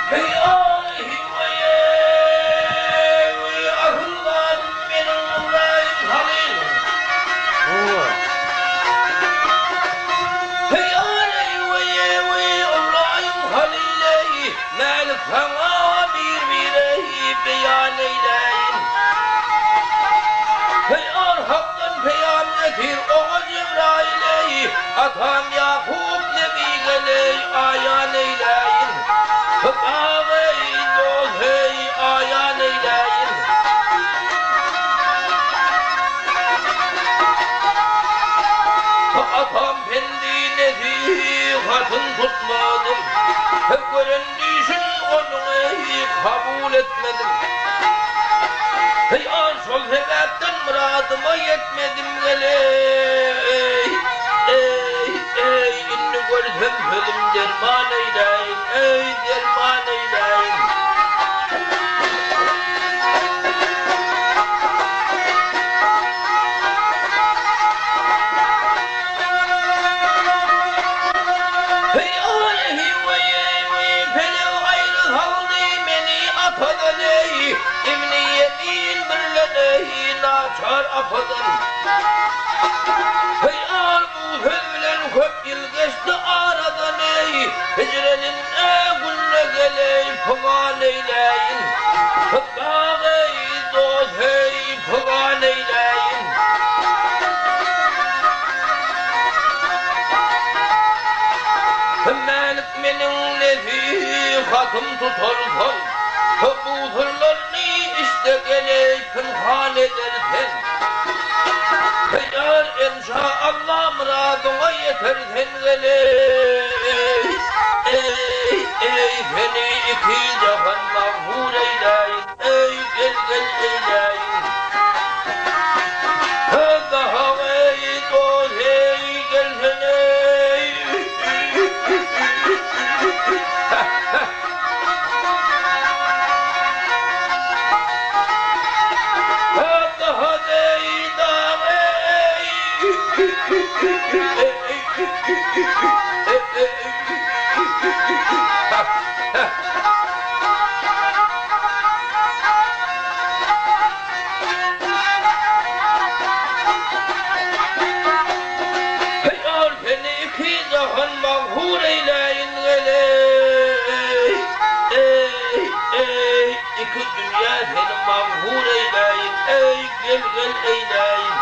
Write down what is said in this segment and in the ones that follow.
Heý aý weý weý asyl zadym meniň Ybraýym Halylym. Heý aý weý weý Ybraýym Halyleý Mälik saňa bir bireý beýan eýläýin. Heý ar Hakdan peýam getir oňa Jebraýyleý Atam Ýakup nebi geleý aýan eýläýin. Hytabeý dost-eý aýan eýläýin. Atam pendi nesihatyn tutmadym. Gören düýşün onuň-eý kabul etmedim. Heý an şol sebäpden myradyma ýetmedim geleý. Eý, eý, indi görsem sözüm derman eýläýin, eý, derman eýläýin. Heý, aý, weý, weý, pelek aýry saldy meni atadan, eý, Ibni Ýemin birlen, eý, naçar apadan. Heý, al bu söz bilen köp ýyl geçdi aradan, eý, Hijreninde günde geleý, pygan eýläýin. Hytdag, eý, dost, eý, pygan eýläýin. Mälik meniň nesihatym tutarsan, Bu syrlaryny içde geleý pynhan edersen. Ýar enşa Allah myradyňa ýeter sen geleý. Eý, eý, seni iki jahan magfur eýläýin, eý, gel, gel eýläýin. Daha eý, dost eý, gelsen eý. Heý, seni iki jahan magfur eýläýin geleý, eý, eý, iki dünýä seni magfur eýläýin, eý, gel, gel eýläýin.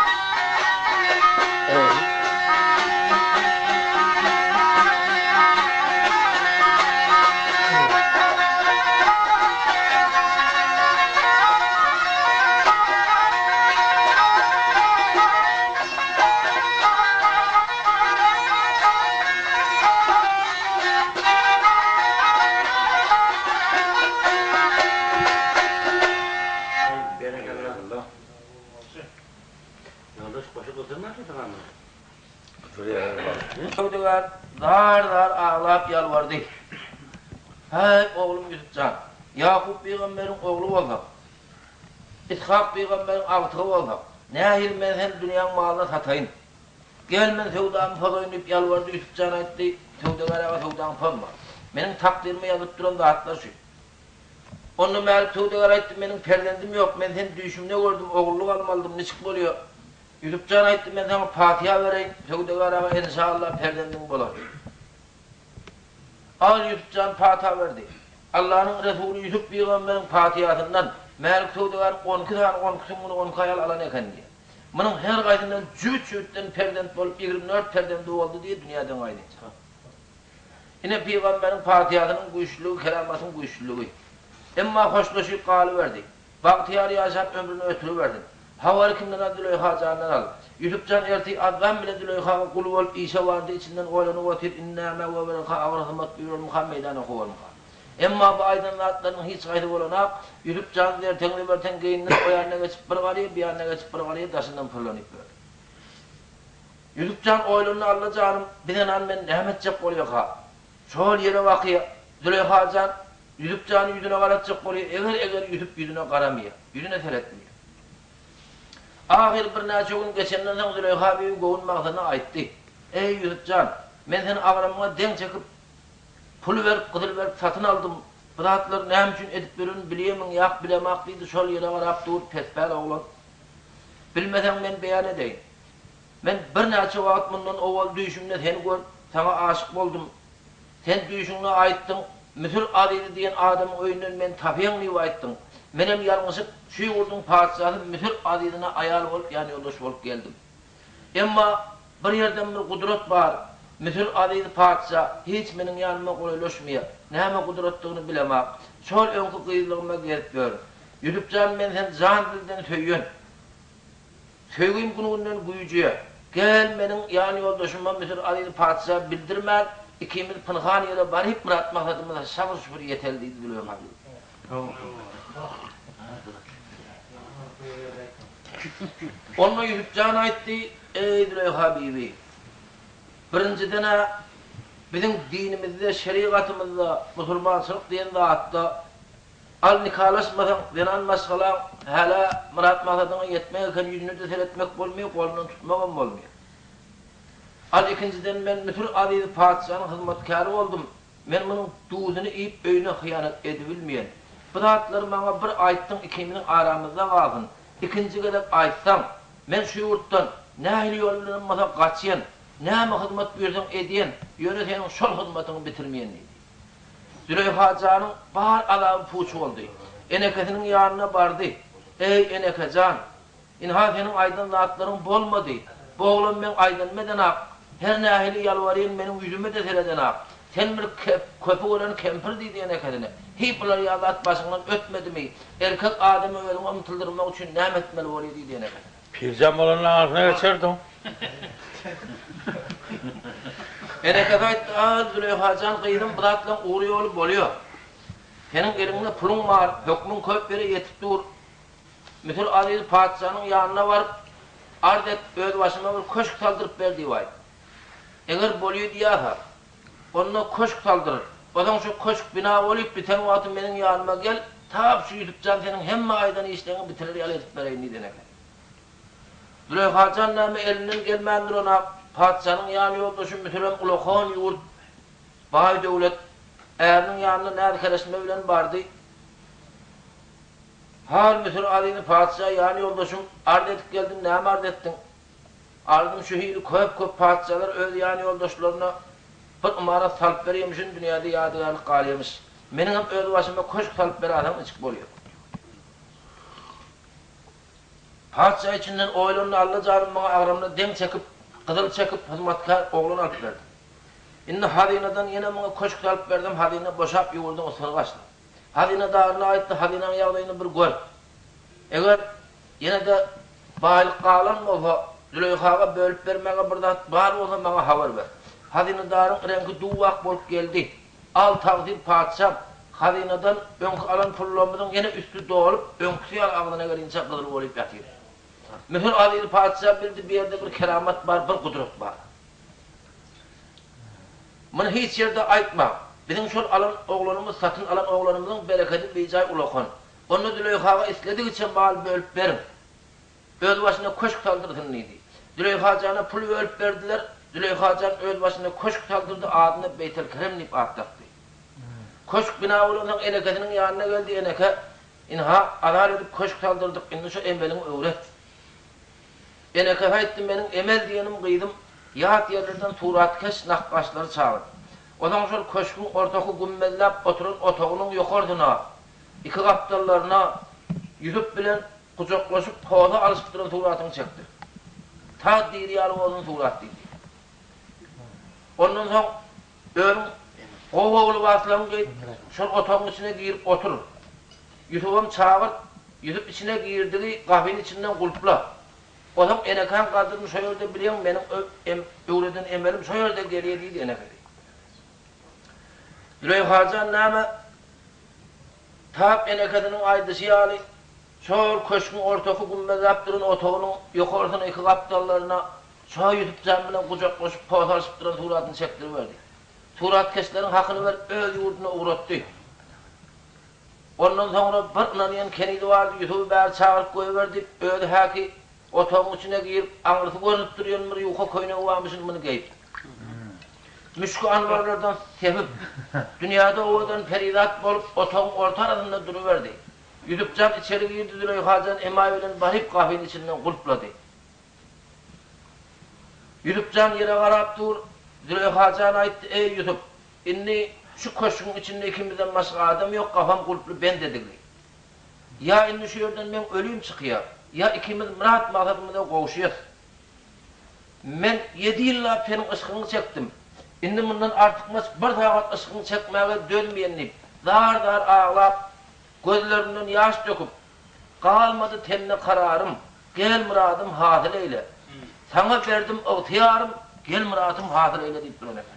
Berekella. Ýoldaş goşa gyzdyrma şo Söwdagär zar-zar aglap ýalbardy. Häý, oglum Ýusup jan, Ýakup pygamberiň ogly bolsak, Yshak pygamberiň agtygy bolsak, nähili men seni dünýäň malyna sataýyn? Gel, men söwdamy pozaýyn diýip ýalbardy. Ýusup jan aýtdy, Söwdagär aga, söwdaňy pozma. Meniň takdyryma ýazylyp duran zatlar şu. Onda Mälik söwdagär aýtdy, Meniň perzendim ýok, men seni düýşümde gördüm, ogullyk almalydym, niçik bolýa? Ýusup jan aýtdy, Men saňa patyha bereýin, söwdagär aga, enşalla, perzendiň bolar. Al Ýusup jan pata berdi. Allanyň resuly Ýusup pygamberiň patyhasyndan Mälik söwdagäriň on iki sany on iki süňňüni on iki aýal alan eken diýýär. Munuň her gaýsyndan jübüt-jübütden perzent bolup, 24 perzendi boldy diýýär dünýäden gaýdynça. Ine pygamberiň patyhasynyň güýçlüligi, keramatyň güýçlüligi. Emma hoşlaşyp galyberdi. Bagtyýar ýaşap ömrüni ötüribersin. Habary kimden al Züleýha jandan al. Ýusup jan ertir azdan bile Züleýhaga gul bolup işe bardy içinden oýlanyp otyr indi nämä goýbererka agyr hyzmat buýrarmyka meýdana kowarmyka. Emma bu aýdan zatlarynyň hiç haýsy bolanak Ýusup jan zerteň-zeberteň geýindirip o ýanyna geçip bir garýa bu ýanyna geçip bir garýa daşyndan pyrlanyp ýördi. Ýusup jan oýlandy Alla janym bi zenan meni näme etjek bolýaka. Şol ýere bakyýa Züleýha jan Ýusup jany ýüzüne garatjak bolýar, eger-eger Ýusup ýüzüne garamaýar, ýüzüne seretmeýär. Ahyry birnäçe gün geçenden soň Züleýha bibi göwün magzanyny aýtdy, Eý, Ýusup jan, men seni agramyňa deň çekip, pul berip, gyzyl berip satyn aldym. Bu zatlary näme üçin edip ýörenimi bilýärmiň ýa bilemak diýdi, şol ýere garap dur pespäl oglan. Bilmeseň men beýan edeýin. Men birnäçe wagt mundan owal düýşümde seni görüp, saňa aşyk boldum. Sen düýşüňde aýtdyň, Müsür azizi diýen adamyň öýünden meni tapýaň diýip aýtdyň. Menem ýalňyşyp, şu ýurduň patyşasy Müsür azizine aýal bolup ýanýoldaş bolup geldim. Emma bir ýerden bir gudrat bar, Müsür azizi patyşa hiç meniň ýanyma golaýlaşmaýar. Näme gudratdygyny bilemak. Şol öňki gyzlygyma gezip ýörün. Ýusup jan men seni jan-dilden söýen. Söýgim gün-günden güýjeýär. Gel, meniň ýan-ýoldaşyma Müsür azizi patyşa bildirmän, ikimiz pynhan ýere baryp myrat-maksadymyza şagyr-şükür ýeteli diýdi Züleýha bibi. Onda Ýusup jan aýtdy, Eý, Züleýha bibi! Birinjiden-ä, biziň dinimizde, şerigatymyzda, musulmançylyk diýen zatda Al nikalaşmasaň zenan maşgalaň hälä myrat-maksadyňa ýetmek eken ýüzüne-de seretmek bolmaýar, golundan tutmagam bolmaýar. Al ikinjiden men Müsür azizi patyşanyň hyzmatkäri boldum, men munuň duzuny iýip öýüne hyýanat edibilmeýän. Bu zatlary maňa bir aýtdyň ikimiziň aramyzda galsyn. Ikinji gezek aýtsaň, men şu ýurtdan nähili ýol bilenem bolsa gaçýan, näme hyzmat buýursaň edýän, ýöne seniň şol hyzmatyňy bitirmeýän diýdi. Züleýha janyň bar azaby puç boldy. Enekesiniň ýanyna bardy. Eý, eneke jan! Ynha, seniň aýdan zatlaryň bolmady. Bu oglan meň aýdanymy edenak. Her nähili ýalbarýan meniň ýüzüme-de seredenak. Sen bir köpi gören kempir diýdi enekesine. Hiý, bular ýaly zat başyňdan ötmedimi? Erkek adamy özüňe ymtyldyrmak üçin näme etmeli bolýa diýdi enekesine. Pirjan bolanda aňyrsyna geçerdiň. Enekesi aýtdy, A, Züleýha jan, gyzym, bu zatlaryň ugry-ýoly bolýar. Seniň eliňde puluň bar, hökmüň köp ýere ýetip dur. Müsür azizi patyşanyň ýanyna baryp, arz et, öz başyma bir köşk saldyryp ber diýip aýt. Eger bolýa diýýärse, onda köşk saldyrar. Onsoň şu köşk bina bolyp biten wagty meniň ýanyma gel, tap şu Ýusup jan seniň hemme aýdan işleriňi bitirer ýaly edip bereýin diýdi eneke. Züleýha jan näme elinden gelmän duran-a, patyşanyň ýan ýoldaşy Müsürem ulakan ýurt, baý döwlet, äriniň ýanyna näz-kereşme bilen bardy. Hal Müsür azizi patyşa ýan ýoldaşym, arz edip geldim, näme arz etdiň? Arzym şu hili köp-köp patyşalar öz ýan ýoldaşlaryna bir ymarat salyp berýärmişin, dünýäde ýadygärlik galýarmyş. Meniňem öz başyma köşk salyp beräýseň niçik bolýar? Patyşa içinden oýlandy, Alla janym maňa agramyna deň çekip, gyzyl çekip, hyzmatkär oglan alyp berdi. Indi hazynadan ýene muňa köşk salyp bersem, hazyna boşap, ýurduň ysgyny gaçdy. Hazyna-daryna aýtdy, Hazynaň ýagdaýyny bir gör. Eger ýene-de baýlyk galan bolsa, Züleýhaga bölüp bermäge bir zat bar bolsa, maňa habar ber. Hazynadaryň reňki duw-ak bolup geldi. Al, tagsyr patyşam, hazynadan öňki alan pullarymyzyň ýene üsti dolup, öňküsi ýaly agzyna gelinçä gyzyl bolyp ýatyr. Müsür azizi patyşa bildi, bu ýerde bir keramat bar, bir gudrat bar. Muny hiç ýerde aýtma. Biziň şol alan oglanymyz, satyn alan oglanymyzyň berekedi bijaý ulakan. Onda Züleýhaga isledigiçe mal bölüp beriň. Öz başyna köşk saldyrsyn diýdi. Züleýha jana pul bölüp berdiler. Züleýha jan öz başyna köşk saldyrdy, adyna Beýtelkerem diýip at dakdy. Köşk bina bolansoň enekesiniň ýanyna geldi, Eneke, ynha, azar edip köşk saldyrdyk, indi şu emeliňi öwret. Enekesi aýtdy, Meniň emel diýenim gyzym, ýat ýerlerden suratkeş nakgaşlary çagyr. Onsoň şol köşgüň ortaky gümmezläp oturan otagynyň ýokarsyna, iki gapdallaryna Ýusup bilen gujaklaşyp poza alyşyp duran suratyňy çekdir. Ta diri ýaly bolsun surat diýdi. Ondan soň özüň gowy-gowy lybaslaryňy geýip, şol otagyň içine girip otur. Ýusubam çagyrt, Ýusup içine girdigi gapyny içinden gulpla. Onsoň enekäň gadryny şo ýerde bilýäň, meniň öwreden emelim şo ýerde gelýä diýdi enekesi. Züleýhajan näme, tap enekesiniň aýdyşy ýaly, şol köşgüň ortaky gümmezläp duran otagynyň ýokarsyna iki gapdallaryna şa Ýusup jan bilen gujaklaşyp posa alyşyp duran suratyny çekdiriberdi. Suratkeşleriň hakyny berip öz ýurduna ugratdy. Ondan soňra bir ynanýan kenizi bardy, Ýusuby bäri çagyryp goýber diýip, özi häki otagyň içine girip, aňyrsy görnüp durýan bir ýuka köýnegi barmyşyn, muny geýip. Müşki-anwarlardan sepip, dünýäde owadan perizat bolup, otagyň orta arasynda duruberdi. Ýusupjan içeri girdi, Züleýhajan emaý bilen baryp gapyny içinden gulplady. Ýusupjan ýere garap dur, Züleýhajan aýtdy, Eý, Ýusup, indi şu köşgüň içinde ikimizden başga adam ýok, gapam gulply bent edildi. Ýa indi şu ýerden meň ölüm çykýar, ýa ikimiz myrat-maksadymyza gowşýas. Men ýedi ýyllap seniň yşkyňy çekdim. Indi mundan artykmaç bir sagat yşkyňy çekmäge dözmeýän diýip, zar-zar aglap, gözlerinden ýaş döküp, Galmady tende kararym, gel myradym hasyl eýle. Saňa berdim ygtyýarym, gel myratym hasyl eýle diýip duran eken.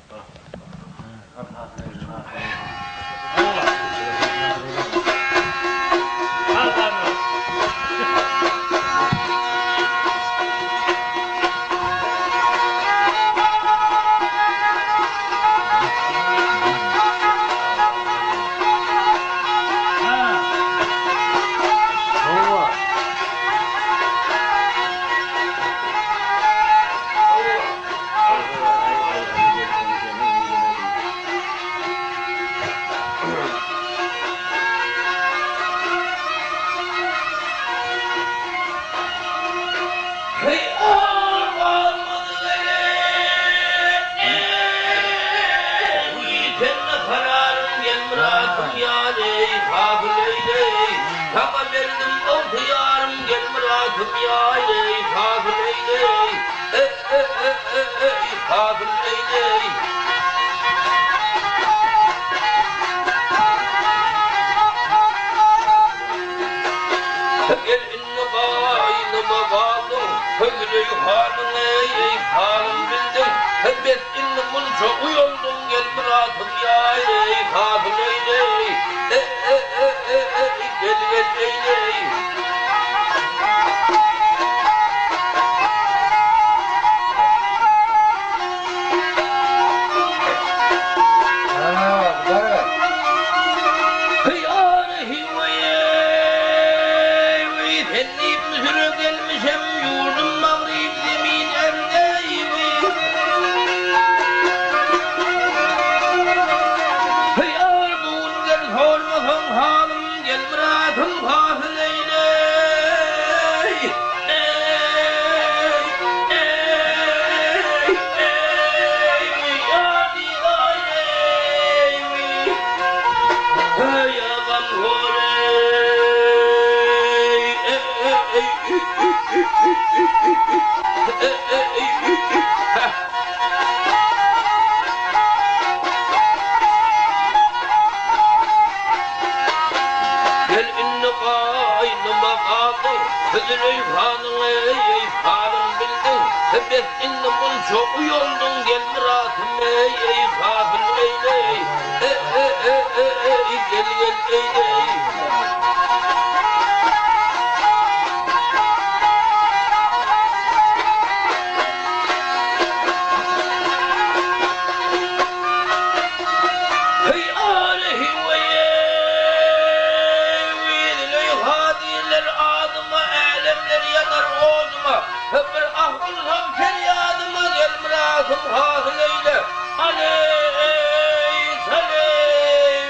Gel indi gaýnyma galdyň, Züleýhanyň eý, halyn bildiň, Bes indi munça uýaldyň, Gel myratym ýaý, hasyl eýleý, E-e-e-e-eý, gel, gel eýleý. Sen diýip Müsüre gelmişem, ýurdum Magryp zemin erde-ýwi. Ýar bu gün gel sormasaň halym, gel myratym hasyl eýleý. Eý, eý, eý, ýar didaý eý-wi. Eý, gamhor eý, eý, Gel indi gaýnyma galdyň, Züleýhanyň eý, halyn bildiň, Bes indi munça uýaldyň, Gel myratym eý, hasyl eýleý, E-e-e-e-eý, gel, gel eýleý. Heý, arehi weý-eý, Züleýha diýrler adyma, Älemler ýanar oduma, Bir ah ursam perýadyma, Gel myratym hasyl eýle, Aleý, saleý,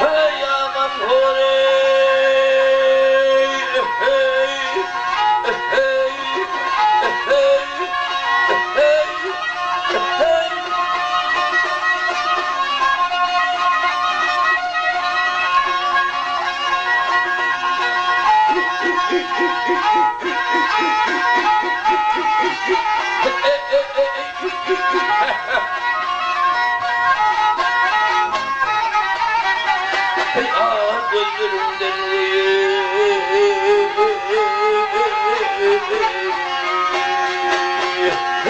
Heý, agam horeý, eh-heý, eh-heý, eh-heý, eh-heý, eh-heý. Gözlerimden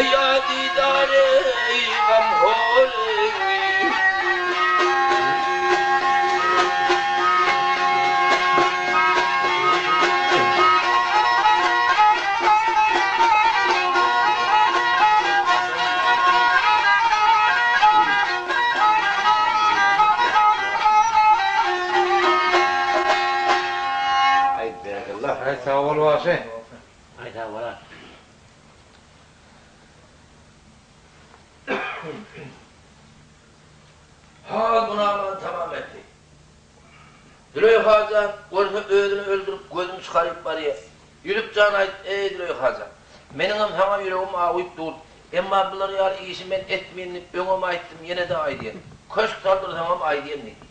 Ýa didar eý gamhor eý. Aý berekella. Aý sag bol bagşy. Aý sag bol. Hal bu namany tamam etdi. Züleýha jan görse özüni öldürip gözüni çykaryp barýar. Ýüzüp jan aýt, Eý, Züleýha jan! Meniňem saňa ýüregim awyp dur. Emma bular ýaly işi men etmeýin diýip öňem aýtdym, ýene-de aýdýan. Köşk saldyrsaňam aýdýan diýdi.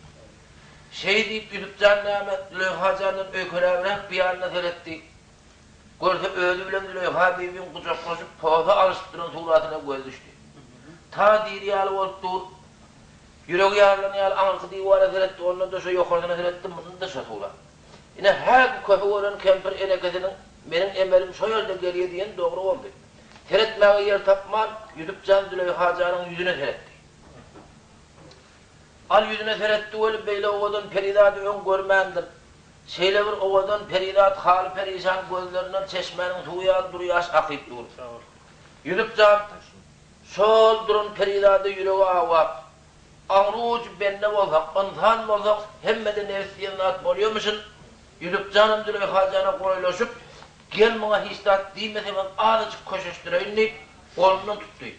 Şeý diýip Ýüzüp jan näme, Züleýha jandan öýkeläbräk bir ýanyna seretdi. Görse özi bilen Züleýha bibiň gujaklaşyp posa alyşyp duran suratyna gözi düşdi. Ta diri ýaly bolup dur. Ýüregi ýarylan ýaly aňyrky diwara seretdi, ondan-da şo ýokarsyna seretdi, munda-da şo surat. Ine, häki köhi gören kempir enekesiniň Meniň emelim şo ýerde gelýä diýeni dogry boldy. Seretmäge ýer tapman, Ýusup jan Züleýha janyň ýüzüne seretdi. Al ýüzüne seretdi weli, beýle owadan perizady öň görmändir. Şeýle bir owadan perizat haly-perişan gözlerinden çeşmäniň suwy ýaly dury ýaş akyp dur. Ýusup jan Şol duran perizada ýüregi awap, Aňry ujy bende bolsak, ynsan bolsak, hemmede nebis diýen zat bolýamyşyn, Ýusup janam Züleýha jana golaýlaşyp, Gel muňa hiç zat diýmeseňem azajyk köşeşdireýin diýip, golundan tutdy.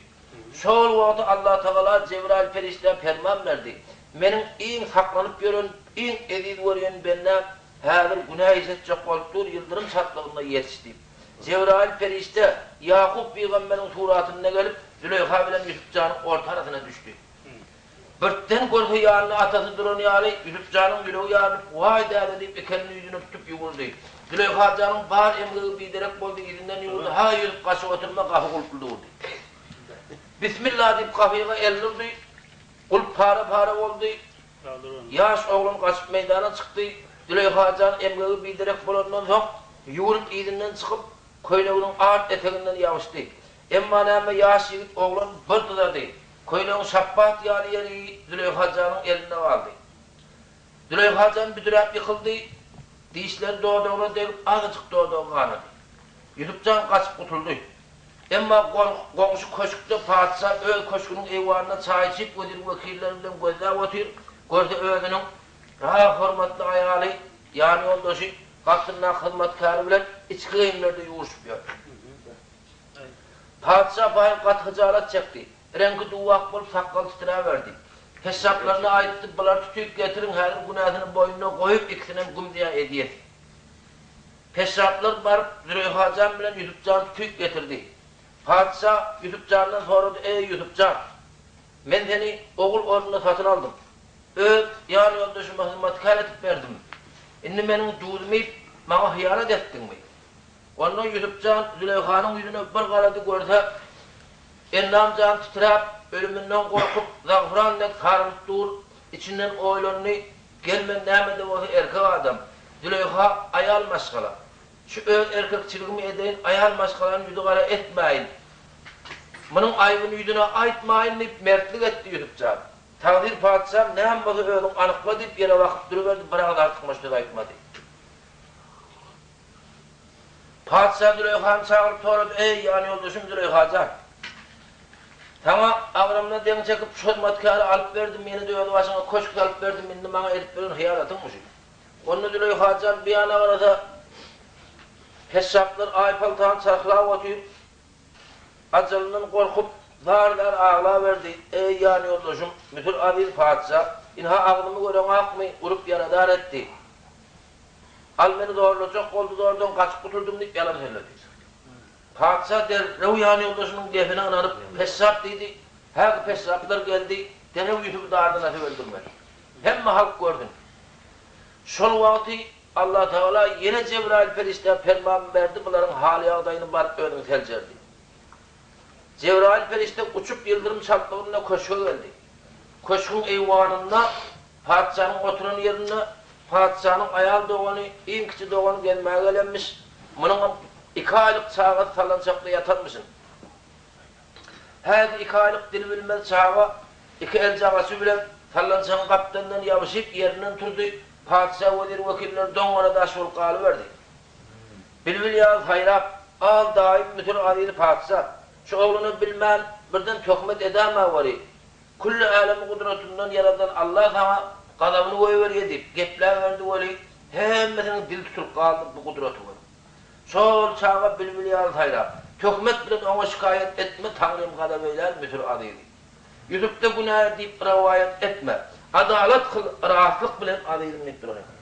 Şol wagty Allatagala Jebraýyl perişdä perman berdi, Meniň iň saklanyp ýören, iň eziz görýän bendäm häzir günä iş etjek bolup dur, ýyldyrym çaltlygynda ýetiş diýip. Jebraýyl perişde Ýakup pygamberiň suratynda gelip, Züleýha bilen Ýusup janyň orta arasyna düşdi. Birden görse ýanynda atasy duran ýaly, Ýusup janyň ýüregi ýarylyp, Waý däde diýip, iki elini ýüzüne tutup ýüwürdi. Züleýha janyň bar emgegi biderek boldy, yzyndan ýüwürdi, Haý Ýusup gaçyp oturma, gapy gulply durdy. Bismilla diýip gapyga elini urdy, gulp para-para boldy. Ýaş oglan gaçyp meýdana çykdy. Züleýha jan emgegi biderek bolandan soň, ýüwrüp yzyndan çykyp, köýneginiň art eteginden ýabyşdy. Emma näme ýaş ýigit oglan bir dyzady. Köýnegiň şapbat ýaly ýeri Züleýha janyň elinde galdy. Züleýha jan büdüräp ýykyldy. Dişleri dodagyna degip, azajyk dodagy ganady. Ýusup jan gaçyp gutuldy. Emma goňşy köşkde patyşa öz köşgüniň eýwanynda çaý içip, wezir-wekilleri bilen gözläp otyr, görse özüniň ra hormatly aýaly, ýanýoldaşy, gapysyndaky hyzmatkäri bilen içki geýimlerde ýuwuşyp ýör. Patyşa baý gaty hyjalat çekdi. Reňki duwak bolup, sakgaly titräberdi. Keşşaplaryna aýtdy, Bulary tutup getiriň, häzir günäsini boýnuna goýup, ikisinem güm-zyýa edýes. Peşşaplar baryp, Züleýha jan bilen Ýusup jany tutup getirdi. Patyşa Ýusup jandan sorady, Eý, Ýusup jan! Men seni ogul ornuna satyn aldym. Öz ýanýoldaşyma hyzmatkär edip berdim. Indi meniň duzumy iýip, maňa hyýanat etdiňmi? Onda Ýusup jan Züleýhanyň ýüzüne bir garady, görse, endam-jany titräp, ölüminden gorkup, zagfyran dek sarylyp dur. Içinden oýlandy, Gel men näme-de bolsa erkek adam, Züleýha aýal maşgala. Şu öz erkekçiligimi edeýin, aýal maşgalany ýüzi gara etmäýin. Munuň aýbyny ýüzüne aýtmaýyn diýip, mertlik etdi Ýusup jan. Tagsyr patyşam, näme bolsa özüň anykla diýip, ýere bakyp duruberdi, bir agyz artykmaç söz aýtmady. Patyşa Züleýhany çagyryp sorady, Eý, ýanýoldaşym Züleýha jan! Saňa agramyna deň çekip, şu hyzmatkäri alyp berdim, ýene-de öz başyňa köşk salyp berdim, indi maňa edip beren hyýanatyňmy şu? Onda Züleýha jan bir ýana garasa, keşşaplar aý-paltany çarhlap otyr. Ajalyndan gorkup, zar-zar aglaberdi, Eý, ýanýoldaşym, Müsür aziz patyşa, ynha agzymy göreňakmy, urup ýaradar etdi. Al meni zorlajak boldy, zordan gaçyp gutuldym diýip ýalan sözledi. Patyşa derrew ýanýoldaşynyň gepine ynanyp, Peşşap diýdi. Häki peşşaplar geldi, derrew Ýusuby dardan asyp öldürmeli. Hemme halk görsün. Şol wagty Allatagala ýene Jebraýyl perişdä perman berdi, bularyň hal-ýagdaýyny baryp özüň seljer diýip. Jebraýyl perişde uçup ýyldyrym çaltlygynda köşge geldi. Köşgüň eýwanynda Patyşanyň oturan ýerinde patyşanyň aýal dogany, iň kiçi dogany gezmäge gelenmiş, munuňam iki aýlyk çagasy sallançakda ýatanmyşyn. Häzir iki aýlyk dil bilmez çaga iki eljagaçy bilen sallançagyň gapdalyndan ýabyşyp ýerinden turdy, patyşa wezir-wekiller doňňara daş bolup galyberdi. Bilbil ýaly saýrap, Al, daýym Müsür azizi patyşa, şu oglana bilmän birden töhmet edämeweri, Külli älemi gudratyndan ýaradan Alla saňa gazabyny goýberýär diýip, gepläberdi weli, hemmesiniň dili tutulyp galdy bu gudraty görüp. Şol çaga bilbil ýaly saýrap, Töhmet bilen oňa şikaýat etme, Taňrym gazap eýlär Müsür azizi. Ýusupda günä diýip rowaýat etme. Adalat kyl, rastlyk bilen azizim diýip duran eken.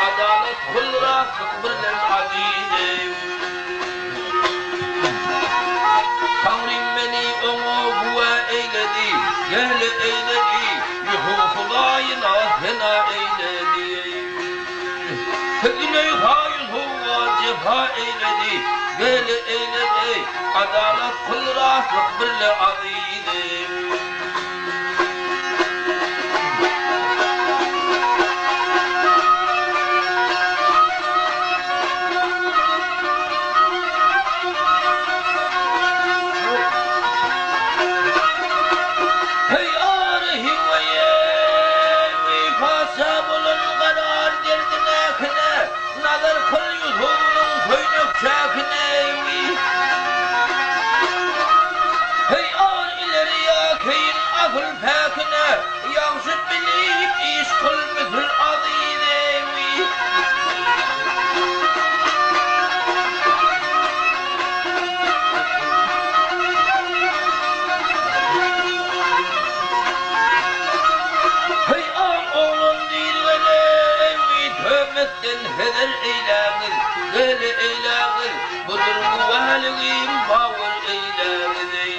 Adalat kyl rastlyk birlen azizim. Taňrym meni oňa güwä eýledi, Gele eýledi, Ýusup Hudaýyna sena eýledi. Züleýha Ýusuba jepa eýledi, Gele eýledi, Adalat kyl rastlyk birle azizim. Heý ary hiweýeý patyşa bolan garar derdinäkine nazar kyl Ýusubynyň köýnek çäkine Heý ar ileri ýa keýin asyl päkine ýagşy bilip iş kyl müsür azyzewi. Heý ar oglan diýilgelewi töhmetden heder eýläňiz, gele eýläňiz, budur güwäligim bawer eýläňiz eý.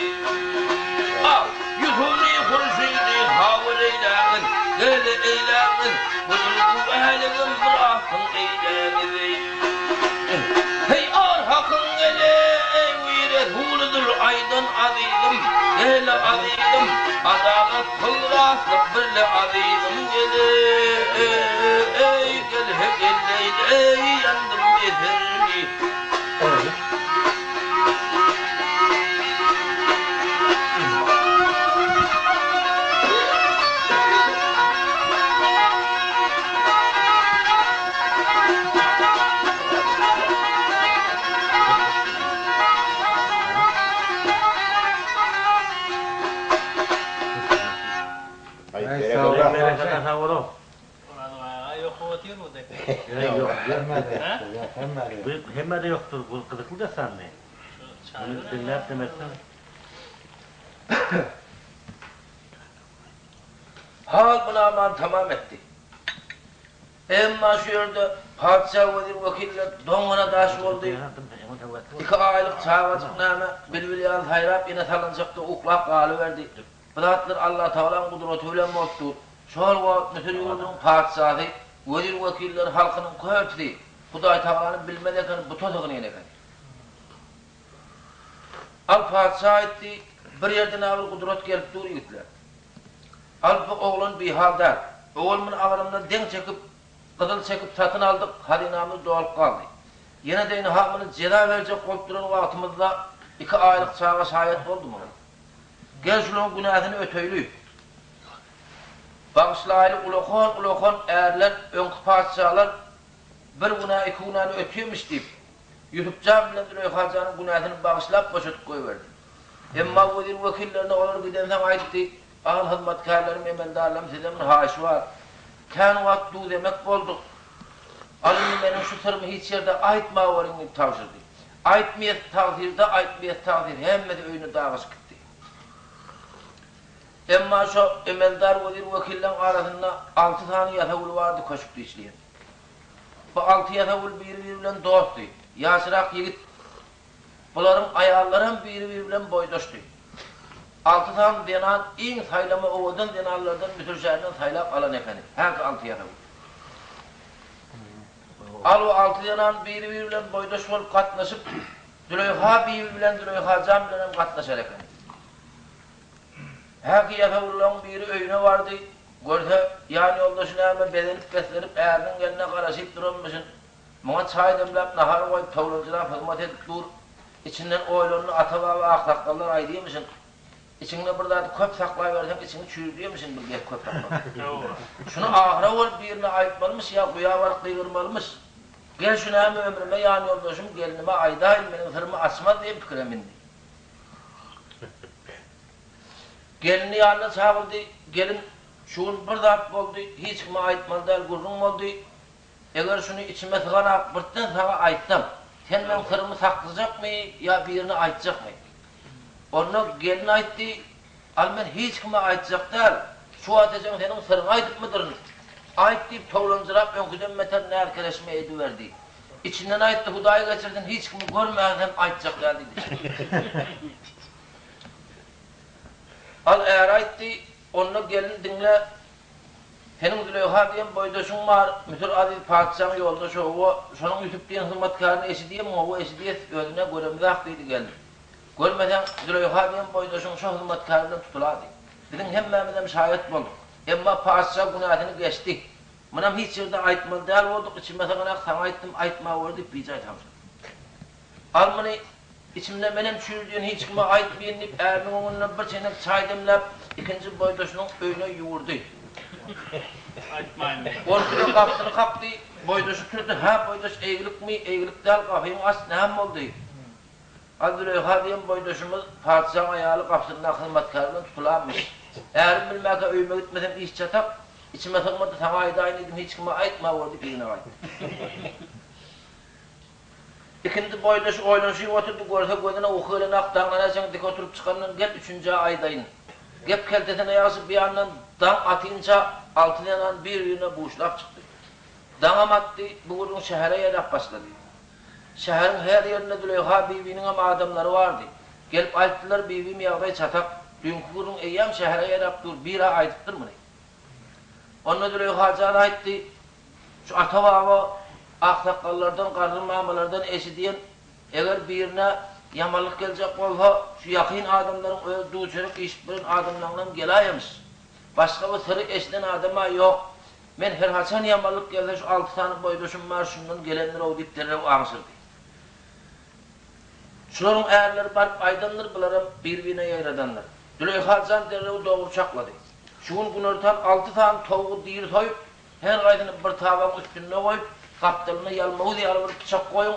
Al, Ýusuby Hurşydy habar eýläňiz, gele eýläňiz, budur güwäligim myrasyň eýläňiz eý. Heý, ar Hakyň gele, eý, Resulydyr aýdan azyzym, gele azyzym, adalat kyl rastlyk birle azyzym gele, eý, gel he gelleý, eý, ýandym eserli. Hemmede ýokdur bu gyzykly dessanmy? Muny diňläp demezsiň. Hal bu namany tamam etdi. Emma şu ýerde patyşa wezir-wekiller doňňara daş boldy. Iki aýlyk çagajyk näme, bilbil ýaly saýrap ýene salynjakda uklap galyberdi. Bu zatlar Allatagalaň gudraty bilen bolup dur. Şol wagt Müsür ýurdunyň patyşasy, wezir-wekilleri, halkynyň köpüsi Hudaýtagalany bilmez eken, buta sygynýan eken. Al patyşa aýtdy, Bir ýerden-ä bir gudrat gelip dur, ýigitler. Al bu oglan bihal däl. Owal muny agramdan deň çekip, gyzyl çekip satyn aldyk, hazynamyz dolup galdy. Ýene-de ynha muny jeza berjek bolup duran wagtymyzda iki aýlyk çaga şaýat boldy muňa. Gel şularyň günäsini öteýli. Bagyşlaýly ulakan-ulakan ärler, öňki patyşalar bir günä, iki günäni ötýemiş diýip, Ýusupjan bilen Züleýhajanyň günäsini bagyşlap boşadyp goýberdi. Emma wezir-wekillerine olar gidensoň aýtdy, Agyr hyzmatkärlerim, emeldarlarym sizden bir haýyş bar. Kän wagt duz-emek bolduk. Al indi meniň şu syrymy hiç ýerde aýtmaweriň diýip tabşyrdy. Aýtmyýas tagsyr-da, aýtmyýas tagsyr, hemmesi öýüne dagaşyp gitdi. Emma şo emeldar wezir-wekilleň arasynda alty sany ýasawul bardy köşkde işleýän. Bu alty ýasawul biri-biri bilen dostdy. Ýaşrak ýigit. Bularyň aýallaram biri-biri bilen boýdaşdy. Alty sany zenan iň saýlama owadan zenanlardan Müsür şäherinden saýlap alan ekeni. Häki alty ýasawul. Al bu alty zenan biri-biri bilen boýdaş bolup gatnaşyp, Züleýha bibi bilen Züleýha jan bilenem gatnaşar ekeni. Häki ýasawullaň biri öýüne bardy. Görse, ýanýoldaşy näme bezenip-beslenip äriniň gelnine garaşyp duranmyşyn. Muňa çaý demläp, nahar goýup, towlanjyrap hyzmat edip dur. Içinden oýlandy, Ata-baba aksakgallar aýdýamyşyn, Içiňde bir zady köp saklaberseň, içiňi çüýrdýärmişin bir gep köp saklasaň. Şuny ahyra bolup birine aýtmalymyş ýa guýa baryp gygyrmalymyş. Gel şu näme ömrüme ýanýoldaşym gelnime aýdaýyn, meniň syrymy açmaz diýen pikire mindi. Gelnini ýanyna çagyrdy, Gelin, şu gün bir zat boldy, hiç kime aýtmaly däl gürrüň boldy. Eger şuny içime syganak birden saňa aýtsam, sen meň syrymy saklajakmy ýa birine aýtjakmy? Onda gelin aýtdy, Al men hiç kime aýtjak däl, şu wagt ejeň seniň syryňy aýdypmydyryn? Aýt diýip towlanjyrap öňküden beter näz-kereşme ediberdi. Içinden aýtdy, Hudaý geçirsin hiç kimi görmänsem aýtjak däl diýdi içinden. Al äri aýtdy, Onda gelin diňle, seniň Züleýha diýen boýdaşyň bar, Müsür Aziz patyşaň ýoldaşy hawa, şonuň Ýusup diýen hyzmatkärini eşidýämiň, hawa eşidýäs, özüne göremizak diýdi gelin. Görmeseň, Züleýha diýen boýdaşyň şo hyzmatkäri bilen tutulady. Biziň hemmämizem şaýat bolduk. Emma patyşa günäsini geçdi. Munam hiç ýerde aýtmaly däl bolduk, içime syganak saňa aýtdym, aýtmaweri diýip bijaý tabşyrdy. Al muny, içimde menem çüýrüdýän hiç kime aýtmaýyn diýip, äriniň öňünde bir çeýnek çaý demläp, ikinji boýdaşynyň öýüne ýüwürdi. Aýtmaýyn diýip. Onsoň gapysyny kakdy, boýdaşy turdy, Hä, boýdaş, eýgilikmi, eýgilik däl, gapyňy aç, näme boldy? Al Züleýha diýen boýdaşymyz patyşaň aýaly gapysyndaky hyzmatkäri bilen tutulanmyş. Ärim bilmäkä öýüme gitmesem iş çatak, içime sygmady, saňa aýdaýyn diýdim, hiç kime aýtma bor diýip yzyna gaýtdy. Ikindi boýdaşy oýlanyşyp oturdy, görse gözüne uky gelenak, daňdan erçeň dik oturyp çykandan gel üçünjä aýdaýyn. Gep keltesine ýagşy bir ýandan daň atynça alty zenan bir-birine buşlap çykdy. Daňam atdy, bu gürrüň şähere ýaýrap başlady. Şäheriň her ýerinde Züleýha bibiniňem adamlary bardy. Gelip aýtdylar, Bibim ýagdaý çatak, düýnki gürrüň eýýäm şähere ýaýrap dur, bir-ä aýdypdyr muny. Onda Züleýha jan aýtdy, Şu ata-baba aksakgallardan, garry mamalardan eşidýän, eger birine ýamanlyk geljek bolsa, şu ýakyn adamlaryň öz duz-çörek iýişip bilen adamlaryňdan geläýemiş. Başga bir syry eşiden adam-a ýok. Men her haçan ýamanlyk gelse şu alty sany boýdaşym bar, şundan gelendir-ow diýip derrew aňşyrdy. Şularyň ärleri baryp aýdandyr, bularam bir-birine ýaýradandyr. Züleýha jan derrew dogry çaklady. Şu gün günortan alty sany towugy diri soýup, Her gaýsyny bir tabagyň üstünde goýup, gapdalynda ýalmawuz ýaly bir pyçak goýuň,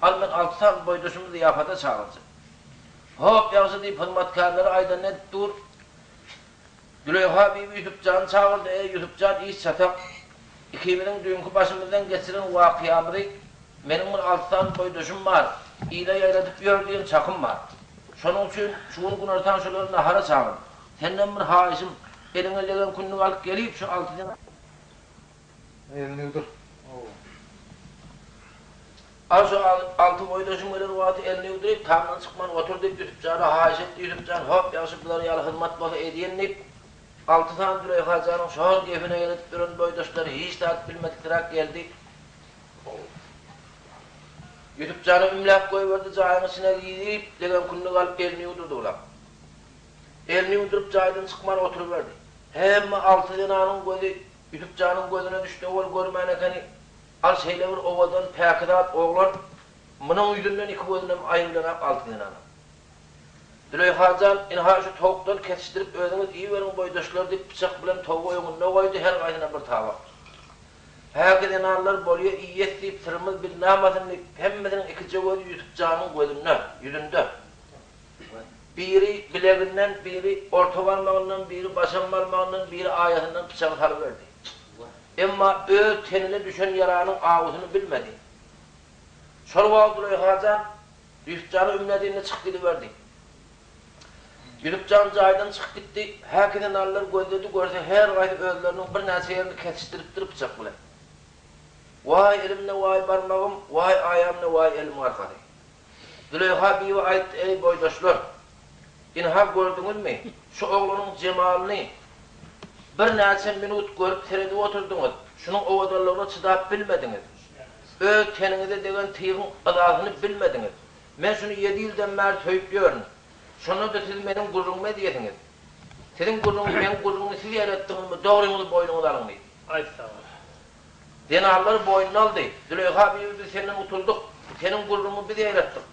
al men alty sany boýdaşymy zyýapata çagyrjak. Hop, ýagşy diýip, hyzmatkärlere aýdanyny edip dur. Züleýha bibi Ýusup jany çagyrdy, Eý, Ýusup jan, iş çatak. Ikimiziň düýnki başymyzdan geçiren wakyýamyzy meniň bir alty sany boýdaşym bar, ile ýaýradyp ýör diýen çakym bar. Şonuň üçin şu gün günortan şolary nahara çagyr. Senden bir haýyşym, eliňe legen kündük alyp gelip, şu alty zenan. Elini ýuwdur. Al şu alty boýdaşyň gelen wagty elini ýuwduryp, tamdan çykman otur diýip, Ýusup jana haýyş etdi. Ýusup jan, Hop, ýagşy bular ýaly hyzmat bolsa edýin diýip, alty sany Züleýha janyň şol gepine ýeredip ýören boýdaşlary hiç zat bilmediksiräk geldi. Ýusup jana ümläp goýberdi, jaýyň içine girip, legen kündük alyp elini ýuwdurdy bular. Elini ýuwduryp jaýdan çykman oturyberdi. Hemme alty zenanyň gözi Ýusup janyň gözüne düşdi, owal görmän ekeni. Al şeýle bir owadan, päkizat oglan, munuň ýüzünden iki gözünem aýrylanak alty zenanyň. Züleýha jan, ynha şu towukdan kesişdirip özüňiz iýiberiň boýdaşlar diýip pyçak bilen towugy öňünde goýdy, her gaýsyna bir tabak. Häki zenanlar bolýa iýes diýip syrymyz bilinamasyn diýip hemmesiniň ikije gözi Ýusup janyň gözünde, ýüzünde. Biri bileginden, biri orta barmagyndan, biri başam barmagyndan, biri aýasyndan pyçagy salyberdi. Emma öz tenine düşen ýaranyň awusyny bilmedi. Şol wagt Züleýha jan Ýusup jana ümledinde çykyp gidiberdi. Ýusup jan jaýdan çykyp gitdi. Häkide nallar gözledi, görse her gaýsy özleriniň birnäçe ýerini kesişdiripdir pyçak bilen. Waý elimde waý barmagym, waý aýamda waý elimiň arkasy. Züleýha bibi aýtdy, Eý, boýdaşlar! Ynha, gördüňizmi, şu oglanyň jemalyny birnäçe minut görüp seredip oturdyňyz, şunuň owadanlygyna çydap bilmediňiz. Öz teniňize degen tygyň yzasyny bilmediňiz. Men şuny ýedi ýyldan bäri söýüp ýörün. Şonda-da siz meniň gürrüňime edýesiňiz. Siziň gürrüňi meň gürrüňimi siz ýaratdyňyzmy, dogryňyzy boýnuňyza alyň diýdi. Aýt saňa. Zenanlar boýnuna aldy. Züleýha bibi biz senden utuldyk. Seniň gürrüňiňi biz ýaratdyk.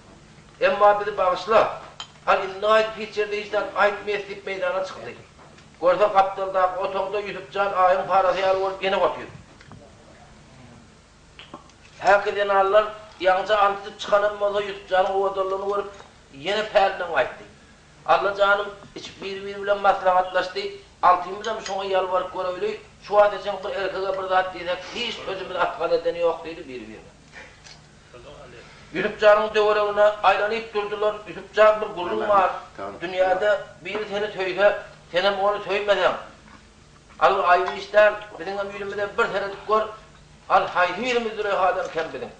Emma bizi bagyşla. Al indi gaýdyp hiç ýerde hiç zat aýtmaýas diýip meýdana çykdy. Görse gapdaldaky otagda Ýusup jan aýyň parasy ýaly bolup ýene otyr. Häki zenanlar ýaňyja ant içip çykanam bolsa Ýusup janyň owadanlygyny görüp ýene pälinden gaýtdy. Alla janym içip biri-biri bilen maslahatlaşdy, Altymyzam şoňa ýalbaryp göreýli, şu wagta çen bir erkege bir zat diýsek hiç sözümizi atgal edeni ýok diýdi biri-birine. Ýusup janyň töweregine aýlanyp durdular, Ýusup jan bir gürrüň bar, dünýäde biri seni söýse, senem ony söýmeseň, al bu aýyp iş däl, biziňem ýüzümize bir seredip gör, al haýsy birimiz Züleýhadan kem biziň?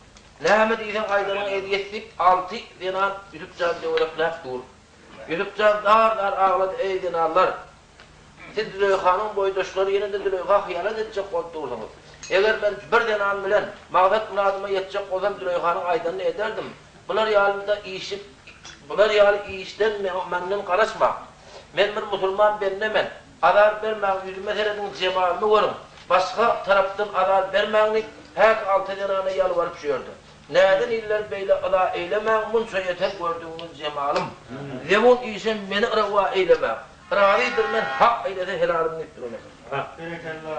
Näme diýseň aýdanyňy edýäs diýip, alty zenan Ýusup jany döwerekläp dur. Ýusup jan zar-zar aglady, Eý, zenanlar! Siz Züleýhanyň boýdaşlary ýene-de Züleýha hyýanat etjek bolup dursuňyz. Eger men bir zenan bilen maksat-myradyma ýetjek bolsam Züleýhanyň aýdanyny ederdim. Bular ýaly-da işi bular ýaly işden menden garaşmaň. Men bir musulman bende men. Azar bermäň, ýüzüme serediň, jemalymy görüň. Başga tarapdan azar bermäň diýip, häki alty zenana ýalbaryp şu ýerde. Näden iller beýle yza eýlemäň, munça ýeter gördügiňiz jemalym. Zebun işe meni yrawa eýlemäň. Razydyr men hak eýlese helalym diýip duran eken. Berekella.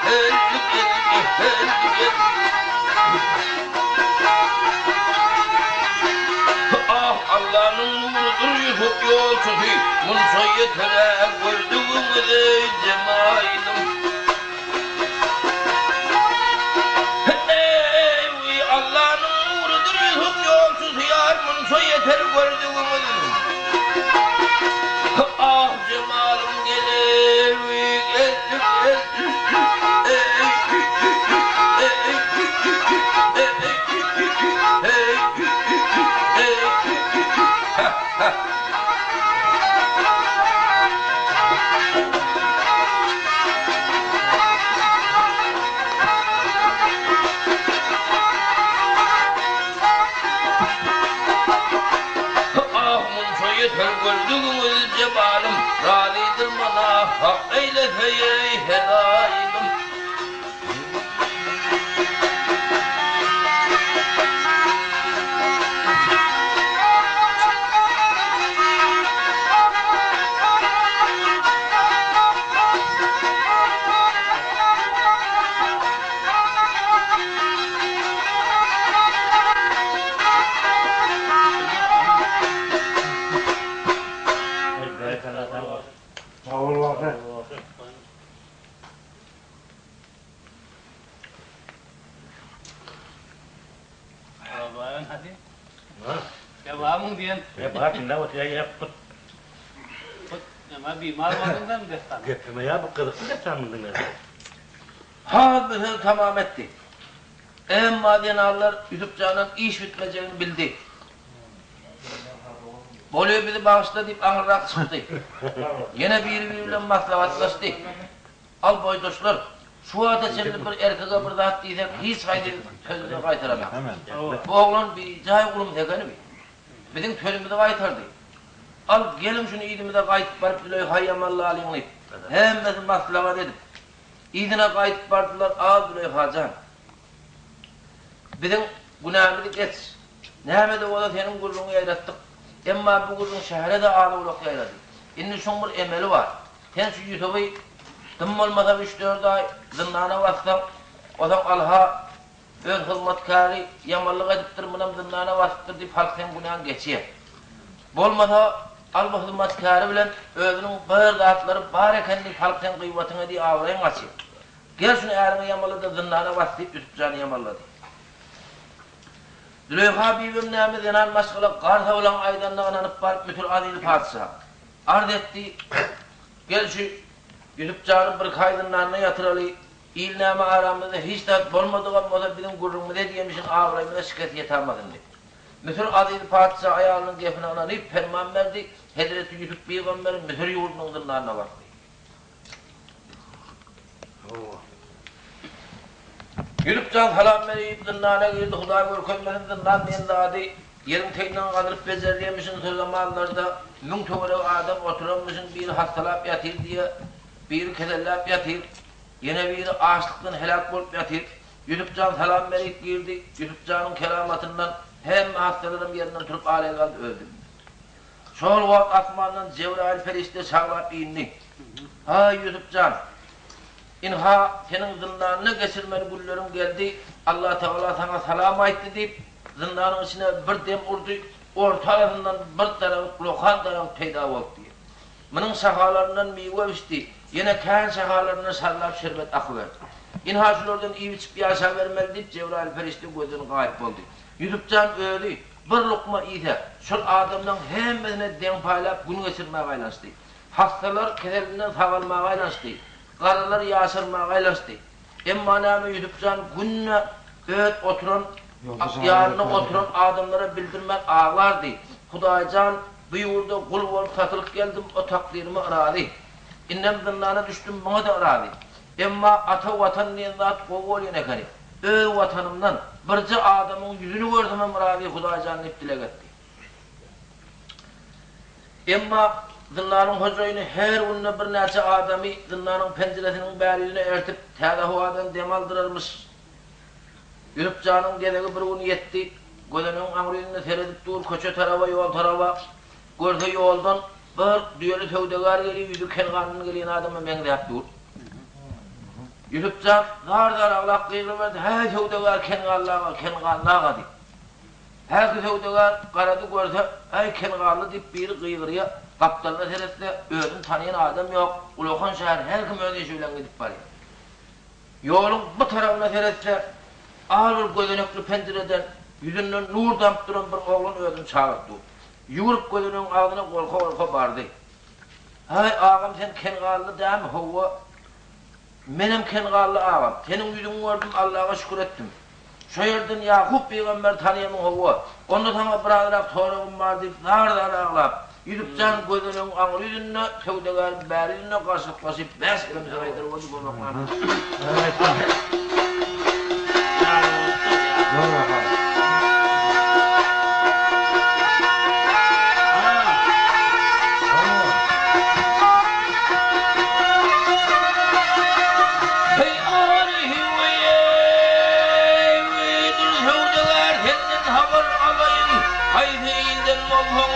Ah, Allanyň nurudyr Ýusup ýolçusy, Munça ýeter-ä gördügiňiz eý, jemaýynym. Eý, Allanyň nurudyr Ýusup ýolçusy, Ýar, munça ýeter gördügiňiz. Ah, jemalym gel-eý, gel, gel, eý, eý, eý, eý, hah, hah. Ah, munça ýeter gördügiňiz jemalym, Razydyr mana Hak eýlese eý helaýym. Sag bol bagşy. Dewamyň diýen. E bar diňläp otyr ýa put. Put näme bimar bolduň sen dessana. Gepleme ýa bu gyzykly dessan muny diňläp. Has bir sözi tamam etdi. Emma zenanlar Ýusup jandan iş bitmejegini bildi. Bolýa bizi bagyşla diýip aňyrrak çykdy. Ýene biri-biri bilen maslahatlaşdy. Al boýdaşlar, şu wagta çenli bir erkege bir zat diýsek hiç haýsy sözümizi gaýtaranak. Bu oglan bijaý ulumsy ekeni bi. Biziň sözümizi gaýtardy. Al, geliň şuny yzymyza gaýdyp baryp Züleýha ýamanlalyň diýip, hemmesi maslahat edip, yzyna gaýdyp bardylar, A Züleýha jan, biziň günämizi geç. Näme-de bolsa seniň gürrüňiňi ýaýratdyk. Emma bu gürrüň şähere-de az-owlak ýaýrady. Indi şuň bir emeli bar. Sen şu Ýusuby dym bolmasa üç-dört aý zyndana bassaň, ozaň alha öz hyzmatkäri ýamanlyk edipdir, munam zyndana basypdyr diýip halk seň günäňi geçýär. Bolmasa al bu hyzmatkäri bilen özüniň bir zatlary bar eken diýip halk seň gyýbatyňy edýär, abraýyň gaçýar. Gel şuny äriňe ýamala-da zyndana bas diýip Ýusup jany ýamallady. Züleýha bibem näme zenan maşgala garsawlaň aýdanyna ynanyp baryp Müsür azizi patyşa. Arz etdi, Gel şu Ýusup jany birki aý zyndanda ýatyraly, il näme aramyzda hiç zat bolmadygam bolsa biziň gürrüňimize diýemişin abraýymyza şikes ýetämasyn diýip. Müsür azizi patyşa aýalynyň gepine ynanyp perman berdi, Hezreti Ýusup pygamberi Müsür ýurdunyň zyndanyna basdy. Ýusup jan salam berip zyndana girdi, Hudaý görkezmesin zyndan diýen zady ýeriň teginden gazylyp bejerilýärmişin, şo zamanlarda müň töweregi adam oturanmyşyn, biri hassalap ýatyr diýýär, biri keselläp ýatyr, ýene biri açlykdan heläk bolup ýatyr. Ýusup jan salam berip girdi, Ýusup janyň keramatyndan hemme hassalaram ýerinden turup araýa galdy, öldi. Şol wagt asmandan Jebraýyl perişde şaglap indi. Haý, Ýusup jan! Ynha, seniň zyndanda geçirmeli günleriň geldi, Allatagala saňa salam aýtdy diýip, zyndanyň içine bir dem urdy, orta arasyndan bir daragt, lokan daragt peýda boldy diýýär. Munuň şahalaryndan miwe bişdi, ýene kän şahalaryndan şarlap şerbet akyberdi. Ynha, şulardan iýip-içip ýaşabermeli diýip, Jebraýyl perişde gözden gaýyp boldy. Ýusup jan özi bir lukma iýse, şol adamlaň hemmesine deň paýlap gün geçirmäge aýlanyşdy. Hassalar keselinden sagalmaga aýlanyşdy. Garrylar ýaşarmaga aýlanyşdy. Emma näme Ýusup jan günde öz oturan ýanynda oturan adamlara bildirmän aglardy. Hudaý jan, bu ýurda gul bolup satylyp geldim, o takdyryma yrazy. Indem zyndana düşdüm, muňa-da yrazy. Emma ata Watan diýen zat gowy bolýan ekeni. Öz Watanymdan birje adamyň ýüzüni görsemem razy Hudaýjan diýip dileg etdi. Emma zyndanyň hojaýyny her günde birnäçe adamy zyndanyň penjiresiniň bäri ýüzüne ertip, täze howadan dem aldyrarmyş. Ýusup janyň gezegi bir gün ýetdi. Gözenegiň aňry ýüzünde seredip dur, köçe taraba, ýol taraba. Görse ýoldan bir düýeli söwdagär gelýär, ýüzi Kengandan gelýän adama meňzäp dur. Ýusup jan zar-zar aglap gygyryberdi, Häý, söwdagär Kenganly aga, Kenganly aga! diýip. Häki söwdagär garady görse, Äý, Kenganly diýip biri gygyrýa, gapdalyna seretse, özüni tanaýan adam ýok, ulakan şäher her kim öz işi bilen gidip barýar. Ýoluň bu tarabyna seretse, al bir gözenekli penjireden ýüzünden nur damyp duran bir oglan özüni çagyryp dur. Ýüwrüp gözenegiň agzyna gorka-gorka bardy. Häý, agam sen Kenganly dämi? Howwa. Menem Kenganly agam. Seniň ýüzüňi gördüm, Allaga şükür etdim. Şo ýerden Ýakup pygamberi tanaýamyň howwa. Onda saňa birazrak soragym bar diýip zar-zar aglap, Ýusup jan gözenegiň aňry ýüzünde, söwdagäriň bäri ýüzünde garşylyklaşyp bäş gelem söz aýdar boldy görmek Heý Dur söwdagär senden habar alaýyn, Haýsy ilden bolsaň,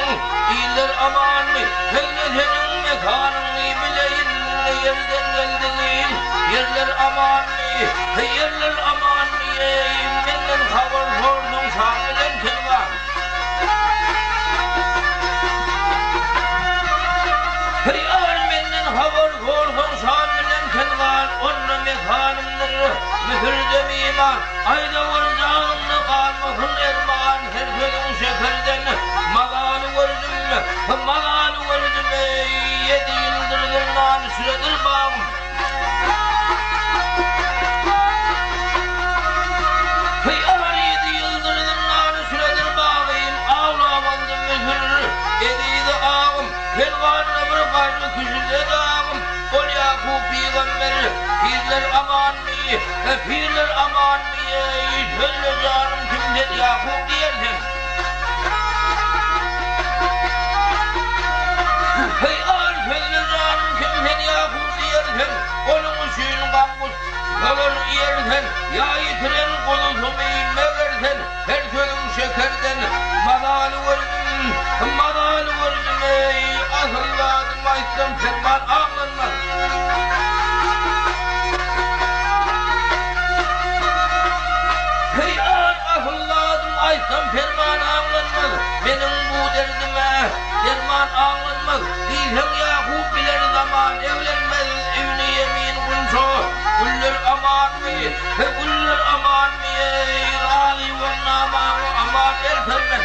iller amanmy, Sözle seniň mekanyňy bileýin, Ne ýerden geldigiň, ýerler amanmy, Heý ýerler amanmy, eý, menden habar sorsaň şam bilen Kengan. Heý agar menden habar sorsaň şam bilen Kengan, Onda mekanymdyr Müsürde miman. Aýdawur janyňda galmasyn erman, Her sözüň şekerden mazaly gördüm, Mazaly gördüm eý, ýedi ýyldyr zyndan şüredir bagym. Heý agar ýedi ýyldyr zyndan şüredir bagym, Awlap aldy Müsür ezizi agym, Ferganda bir garry kişide dagym, Ol Ýakup pygamber, pirler amanmy, Pirler amanmy, eý, sözle janym, kim sen Ýakup diýer sen. Heý, al, sözle janym, kim sen Ýakup diýer sen, Onuň üçin gam-gussa bolar iýer sen, Ýa ýitiren guzusymy, meger sen, Her sözüň şekerden mazaly gördüm, Mazaly gördüm, eý, asyl zadymy aýtsam, perman aňlanmaz. Heý, asyl zadymy aýtsam, perman aňlanmaz, Meniň bu derdime derman aňlanmaz. Diýseň, Ýakup biler zaman eglenmez, Ibni Ýemin gunça, güller amanmy, Güller amanmy? Eý, razy bol namaňa aman eltermen.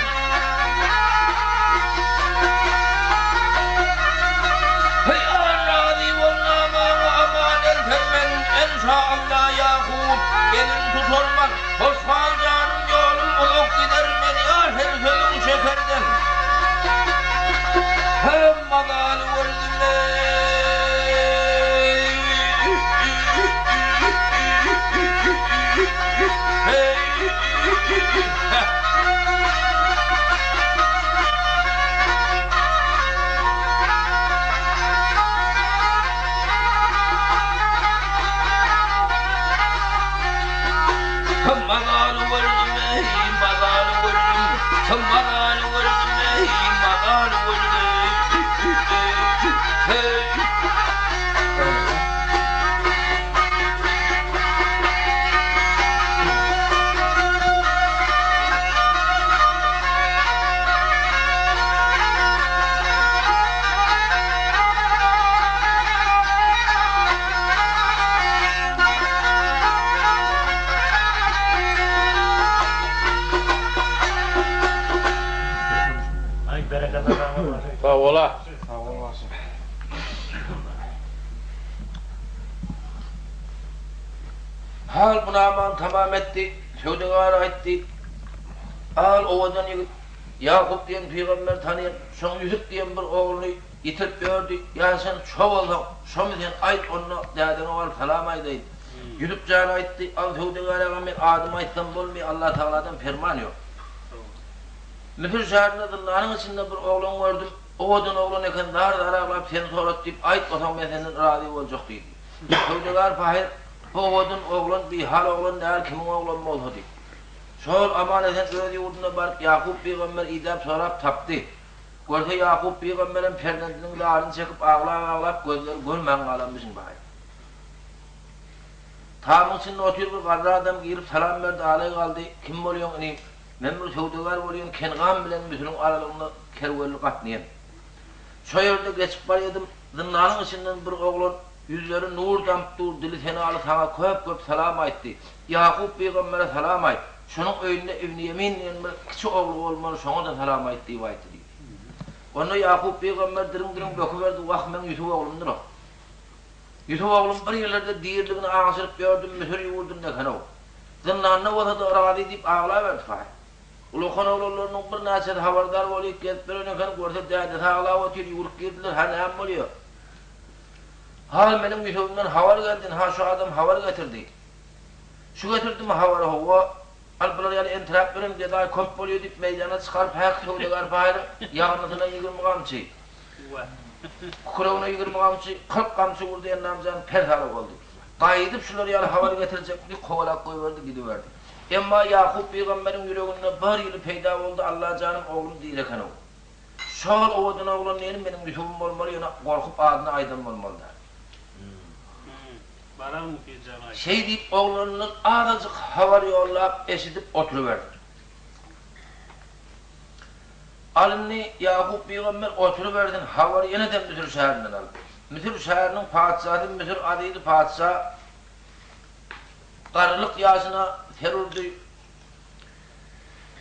Heý, razy bol namaňa aman eltermen, Enşa Alla Ýakup, elin tutarman. Hoş gal janym ýolum uzak gider men ýar her sözüň şekerden. Hem mazaly gördüm Mazaly gördüm eý, mazaly gördüm, mazaly gördüm eý, mazaly gördüm. Sag bola. Sag bol bagşy. Hal bu namany tamam etdi, söwdagär aýtdy, Al, owadan ýigit, Ýakup diýen pygamberi tanaýan, şoň Ýusup diýen bir ogluny ýitirip ýördi, ýa sen şo bolsaň, şomy sen, aýt, onda dädeňe baryp salam aýdaýyn. Ýusup jan aýtdy, Al, söwdagär aga, men adymy aýtsam bolmaýar, Allatagaladan perman ýok. Müsür şäherinde zyndanyň içinde bir oglan gördüm, Owadan oglan eken zar-zar aglap seni sorat diýip aýtmasaň men senden razy boljak diýdi. Söwdagär pahyr bu owadan oglan bihal oglan däl kimiň oglany bolsa diýip. Şol aman-esen öz ýurduna baryp Ýakup pygamber idäp sorap tapdy. Görse Ýakup pygamberem perzendiniň zaryny çekip aglap-aglap gözleri görmän galanmyşyn pahyr. Tamyň içinde otyr bir garry adam girip salam berdi, alaý galdy, Kim bolýaň inim? Men bir söwdagär bolýan, Kengan bilen Müsüriň aralygynda kerwenli gatnaýan. Şo ýerde geçip barýadym, zyndanyň içinden bir oglan, ýüzleri nur damyp dur, dili senaly saňa köp-köp salam aýtdy. Ýakup pygambere salam aýt. Şonuň öýünde Ibni Ýemin diýen bir kiçi ogly bolmaly, şoňa-da salam aýt diýip aýtdy diýdi. Onda Ýakup pygamber diriň-diriň böküberdi, Wah, meň Ýusup oglumdyr-ow. Ýusup oglum bir ýerlerde diriligini aňşyryp ýördüm, Müsür ýurdunda eken-ow. Zyndanda bolsa-da razy diýip aglaberdi paý. Ulakan oglanlarynyň birnäçesi habardar bolyp gezip ýören eken, görse dädesi aglap otyr, ýüwrüp girdiler, Hä, näme bolýa? Hal meniň Ýusubymdan habar geldi, ynha şu adam habar getirdi. Şu getirdimi habary, hawa, al bular ýaly entiräp ýören gedaý köp bolýa diýip meýdana çykaryp häk söwdagär baýryň ýagyrnysyna 20 gamçy, kükregine 20 gamçy, 40 gamçy urdy Ennamjan persala boldy. Gaýdyp şular ýaly habar getirjekmi diýip kowalap goýberdi gidiberdi. Emma Ýakup pygamberiň ýüreginde bir ýyly peýda boldy Allajanym oglum diri eken-ow. Şol owadan oglan diýeni meniň Ýusubym bolmaly ýöne gorkup adyny aýdan bolmaly däl. Şeý diýip oglanyndan azajyk habar ýollap eşidip oturyberdi. Al indi Ýakup pygamber oturybersin habary ýene-de Müsür şäherinden al. Müsür şäheriniň patyşasy Müsür azizi patyşa garrylyk ýaşyna ser urdy.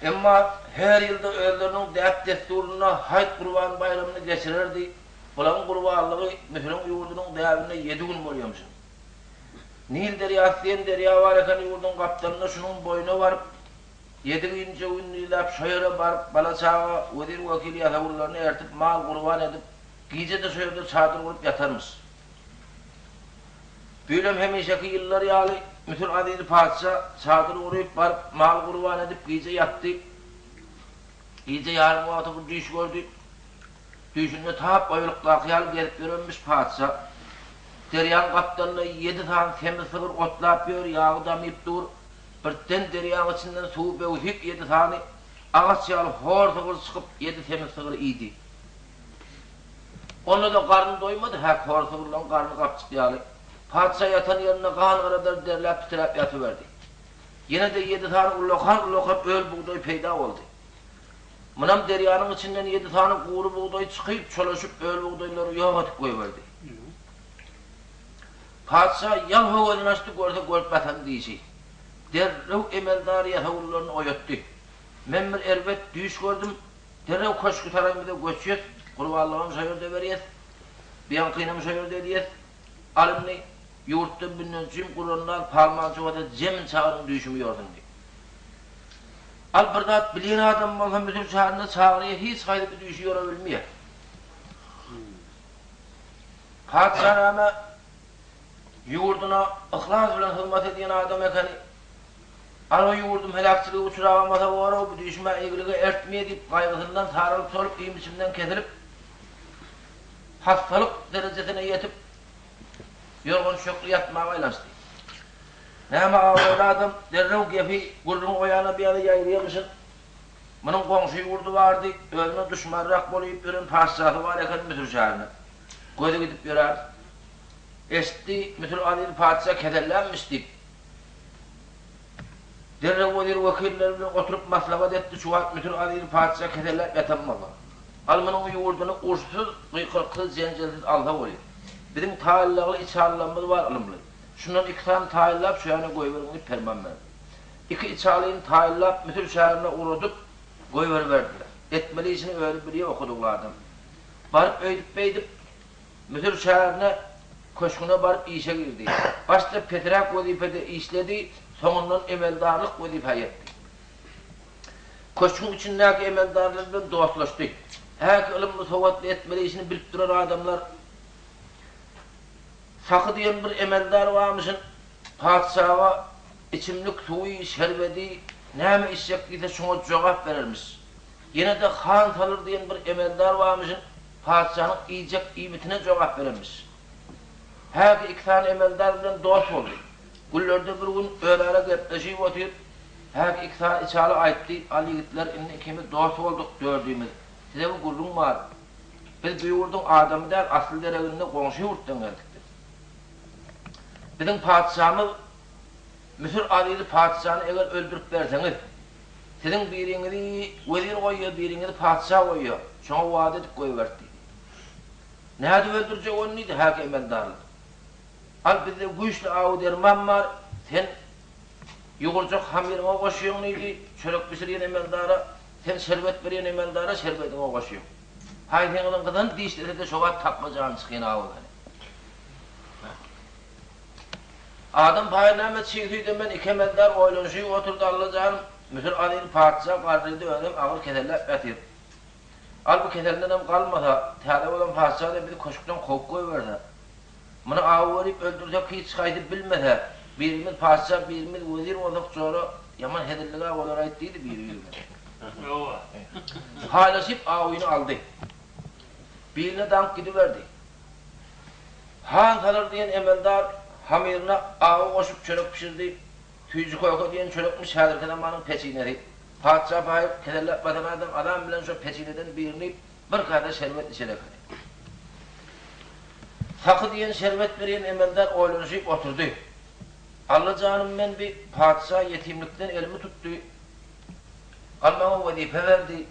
Emma her ýylda özleriniň däp-dessurynda Haýt gurban baýramyny geçirerdi. Bularyň gurbanlygy Müsüriň ýurdunyň däbinde ýedi gün bolýamyşyn. Nil derýasy diýen derýa bar eken ýurduň gapdalynda şunuň boýuna baryp, ýedi ginje-gündizläp şo ýere baryp, bala-çaga, wezir-wekil ýasawullaryny ertip, mal gurban edip, gije-de şo ýerde çadyr gurup ýatarmyş. Bu ýylam hemişeki ýyllar ýaly Müsür azizi patyşa çadyr gurup baryp, mal gurban edip, gije ýatdy. Gije ýarym wagty bir düýş gördi. Düýşünde tap oýalykdaky ýaly gezip ýörenmiş patyşa. Derýaň gapdalynda ýedi sany semiz sygyr otlap ýör, ýagy damyp dur. Birden derýaň içinden suwy böwsüp ýedi sany agaç ýaly hor sygyr çykyp, ýedi semiz sygyry iýdi. Onda-da garny doýmady, häk hor sygyrlaryň garny gapjyk ýaly. Patyşa ýatan ýerinde gan gyradar derläp titräp ýatyberdi. Ýene-de ýedi sany ullakan-ullakan öl bugdaý peýda boldy. Munam derýanyň içinden ýedi sany gury bugdaý çykyp, çolaşyp öl bugdaýlary ýok edip goýberdi. Patyşa ýalpa gözüni açdy, görse görüp ýatan dişi. Derrew emeldar ýasawullaryny oýatdy. Men bir erbet düýş gördüm, derrew köşgi-saraýymyza göçýäs, gurbanlygam şo ýerde berýäs, buýaňkynam şo ýerde edýäs. Al indi, ýurtda mündençim gurandaz palmançy bolsa zemin çagyryň düýşümi ýorsun diýip. Al bir zat bilýän adam bolsa Müsür şäherinde çagyrýa hiç haýsy bu düýşi ýora bilmeýär. Patyşa näme ýurduna yhlas bilen hyzmat edýän adam ekeni. Al o ýurdum heläkçilige uçragamasa bor-ow bu düýşüm-ä eýgilige ertmeýär diýip gaýgysyndan saralyp-solup iým-içimden kesilip hassalyk derejesine ýetip ýorgan-düşekli ýatmaga aýlanşdy. Näme abraýly adam derrew gepi, gürrüňi o ýana bu ýana ýaýraýamyşyn. Munuň goňşy ýurdy bardy, özüne duşmanrak bolýup ýören patyşasy bar eken Müsür şäherinde. Gözi gidip ýörär. Eşitdi, Müsür aziz patyşa kesellänmiş diýip. Derrew wezir-wekilleri bilen oturyp maslahat etdi, şu wagt Müsür aziz patyşa keselläp ýatan bolsa. Al munuň ýurduny urşsuz, gykylyksyz, jenjelsiz alsa bolýar. Biziň taýynlagly içalylarymyz bar ylymly. Şundan iki sany taýynlap şu ýana goýberiň diýip perman berdi. Iki içalyny taýynlap Müsür şäherine ugradyp, goýberiberdiler. Etmeli işini özi bilýär okudygly adam. Baryp öýdüp-beýdip, Müsür şäherine, köşgüne baryp işe girdi. Başda pesräk wezipede işledi, soňundan emeldarlyk wezipä ýetdi. Köşgüň içindäki emeldarlar bilen dostlaşdy. Häki ylymly-sowatly etmeli işini bilip duran adamlar Saky diýen bir emeldar barmyşyn, patyşaga içimlik suwy, şerbedi, näme içjek diýse şoňa jogap berermiş. Ýene-de Han Salyr diýen bir emeldar barmyşyn, patyşanyň iýjek iýmitine jogap berermiş. Häki iki sany emeldar bilen dost boldy. Günlerde bir gün özara gepleşip otyr, häki iki sany içaly aýtdy, Al ýigitler, indi ikimiz dost bolduk, dördümiz. Size bir gürrüň bar. Biz bu ýurduň adamy däl, asly dereginde goňşy ýurtdan geldik biz. Biziň patyşamyz. Müsür azizi patyşany eger öldürip berseňiz, siziň biriňizi wezir goýýa, biriňizi patyşa goýýa, şoňa wada edip goýberis diýdi. Nädip öldürjek ony diýdi häki emeldarlar. Al bizde güýçli awy-derman bar, sen ýugurjak hamyryňa goşýaň diýdi, çörek bişirýän emeldara, sen şerbet berýän emeldara şerbediňe goşýaň. Haýsyňyzyň gyzan dişlese-de şo wagt tapma jany çykýan awy ekeni. Adam paýy näme çig süýt emen iki emeldar oýlanyşyp oturdy Alla janym, Müsür aziz patyşa garrydy özem agyr keselläp ýatyr. Al bu keselindenem galmasa, täze bolan patyşa-da bizi köşkden kowup goýberse. Muny awy berip öldürsek hiç haýsy bilmese, birimiz patyşa, birimiz wezir bolsak jora, ýaman hezillig-ä bolar-aýt diýdi biri-birine. Paýlaşyp awyny aldy. Birine daňyp gidiberdi. Han Salyr diýen emeldar hamyryna awy goşup çörek bişirdi. Süýji-köke diýen çörekmiş häzirki zamanyň peçinesi. Patyşa paýyp, keselläp batan adam azan bilen şo peçineden birini bir kase şerbet içer ekeni. Saky diýen şerbet berýän emeldar oýlanyşyp oturdy. Alla janym men bi patyşa ýetimlikden elimi tutdy. Al maňa wezipe berdi.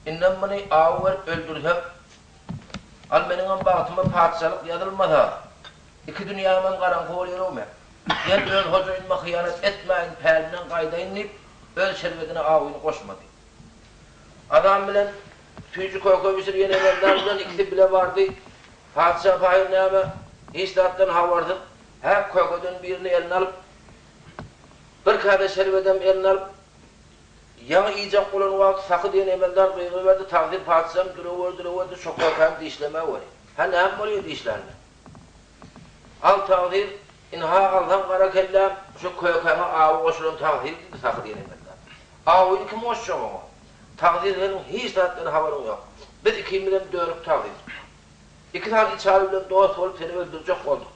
Indem muny awy berip öldürsem, al meniňem bagtyma patyşalyk ýazylmasa, iki dünýämem garaňky bolýar-ow men. Gel öz hojaýynyma hyýanat etmäýin, pälimden gaýdaýyn diýip, öz şerbedine awyny goşmady. Azan bilen süýji-köke bişirýän emeldar bilen ikisi bile bardy. Patyşa pahyr näme, hiç zatdan habarsyz, häk kökeden birini eline alyp, bir käse şerbedem eline alyp, ýaňy iýjek bolan wagty saky diýen emeldar gygyryberdi, Tagsyr patyşam, duraweri, duraweri, şo kökäni dişlemäweri. Hä, näme bolýar dişlände? Al tagsyr, ynha alsaň gara kelläm, şu kökäňe awy goşulan tagsyr diýdi saky diýen emeldar. Awyny kim goşjak oňa? Tagsyr seniň hiç zatdan habaryň ýok. Biz ikimizem dönük tagsyr. Iki sany içaly bilen dost bolup seni öldürjek bolduk.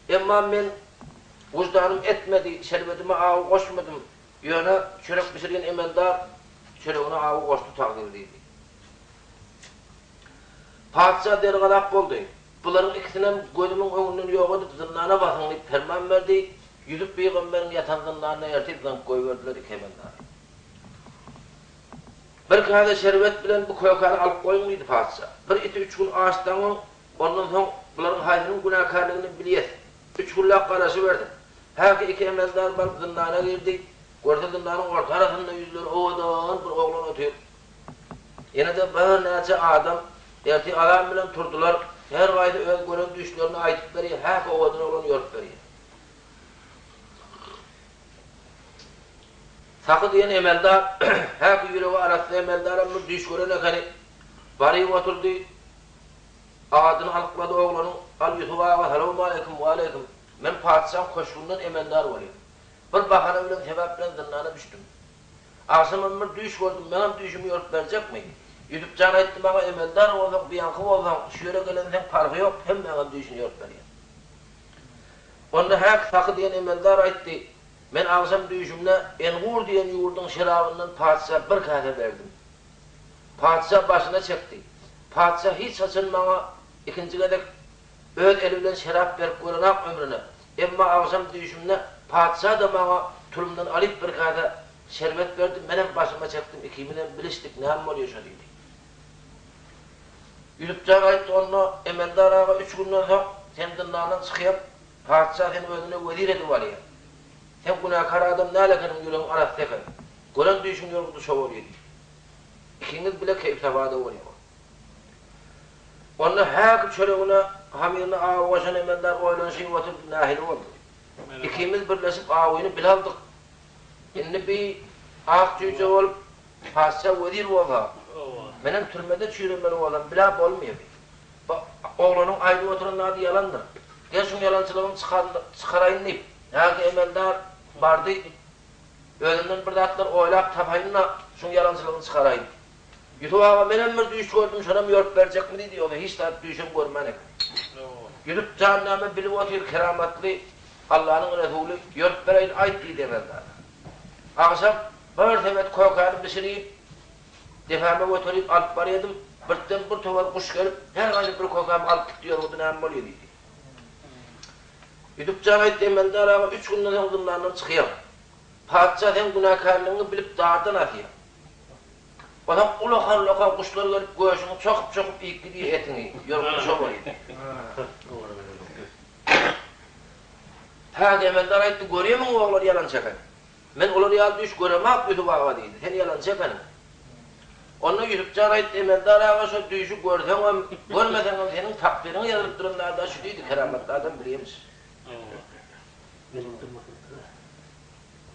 Emma men wyždanym etmedi, şerbedime awy goşmadym. Ýöne çörek bişirýän emeldar çöregine awy goşdy tagsyr diýdi. Patyşa dergazap boldy. Bularyň ikisinem gözümiň öňünden ýok edip zyndana basyň diýip perman berdi. Ýusup pygamberiň ýatan zyndanyna ertip zyňyp goýberdiler iki emeldary. Bir käse şerbet bilen bu kökäni alyp goýuň diýdi patyşa. Bir iti üç gün aç daňyň, ondan soň bularyň haýsynyň günäkärligini bilýes. Üç günläp garaşybersin. Häki iki emeldar baryp zyndana girdi. Görse zyndanyň orta arasynda ýüzleri owadan bir oglan otyr. Ýene-de birnäçe adam ertir azan bilen turdular. Her haýsy öz gören düýşlerini aýdyp berýär, häki owadan oglan ýorup berýär. Saky diýen emeldar, häki ýüregi arassa emeldaram bir düýş gören ekeni. Baryp oturdy. Adyny anyklady oglanyň, Al Ýusup aga, salowmaleýkim, waleýkim. Men patyşaň köşgünden emeldar bolýan. Bir bahana bilen, sebäp bilen zyndana düşdüm. Agşamam bir düýş gördüm, meňem düýşümi ýorup berjekmi? Ýusup jan aýtdy maňa, emeldar bolsaň, buýanky bolsaň, şu ýere gelenseň parhy ýok, hemmäňem düýşüni ýorup berýän. Onda häk Saky diýen emeldar aýtdy, Men agşam düýşümde Engur diýen ýurduň şerabyndan patyşa bir käse berdim. Patyşa başyna çekdi. Patyşa hiç haçan maňa ikinji gezek öz eli bilen şerap berip görenak ömrüne. Emma agşam düýşümde patyşa-da maňa tulumdan alyp bir käse şerbet berdi, menem başyma çekdim, ikimizem bilişdik, näme bolýa şo diýdi. Ýusup jan aýtdy, onda emeldar aga üç günden soň sen zyndandan çykýaň, patyşa seni özüne wezir edip alýar. Sen günäkär adam däl ekeniň, ýüregiň arassa eken. Gören düýşüň ýorgudy şo bolýa diýdi. Ikiňiz bile keýp-safada bolýaňyz. Onda häki çöregine hamyryny awy goşan emeldar oýlanyşyp oturdy, Nähili boldy? Ikimiz birleşip awyny bile aldyk. Indi bi ak jüýje bolup, patyşa wezir bolsa, menem türmede çüýremeli bolsam, bilä bolmaýar bi. Bu oglanyň aýdyp oturan zady ýalandyr. Gel şuň ýalançylygyny çykaraýyn diýip, häki emeldar bardy, özünden bir zatlar oýlap tapaýyn-da, şuň ýalançylygyny çykaraýyn. Ýusup aga, menem bir düýş gördüm, şonam ýorup berjekmi diýdi, ýogsa hiç zat düýşem görmän eken. Ýusup jan näme bilip otyr, keramatly Allanyň resuly, ýorup bereýin, aýt diýdi emeldara. Agşam bir sebet kökäni bişirip, depäme göterip alyp barýadym, birden bir towar guş gelip, her haýsy bir kökämi alyp gitdi, ýorgudy näme bolýa diýdi. Ýusup jan aýtdy, Emeldar aga, üç günden soň zyndandan çykýaň. Patyşa seň günäkärligiňi bilip dardan asýar. Onsoň ulakan-ulakan guşlar gelip göşüňi çokup-çokup iýip gidýär etiňi, ýörgün şo bolýar. Päk emeldar aýtdy, Görýärmiň oglan ýalançy eken. Men olar ýaly düýş göremak Ýusup aga diýdi. Sen ýalançy ekeniň. Onda Ýusup jan aýtdy, Emeldar aga şo düýşi görseňem, görmeseňem seniň takdyryňa ýazylyp duran zad-a şu diýdi, keramatly adam bilýärmiş.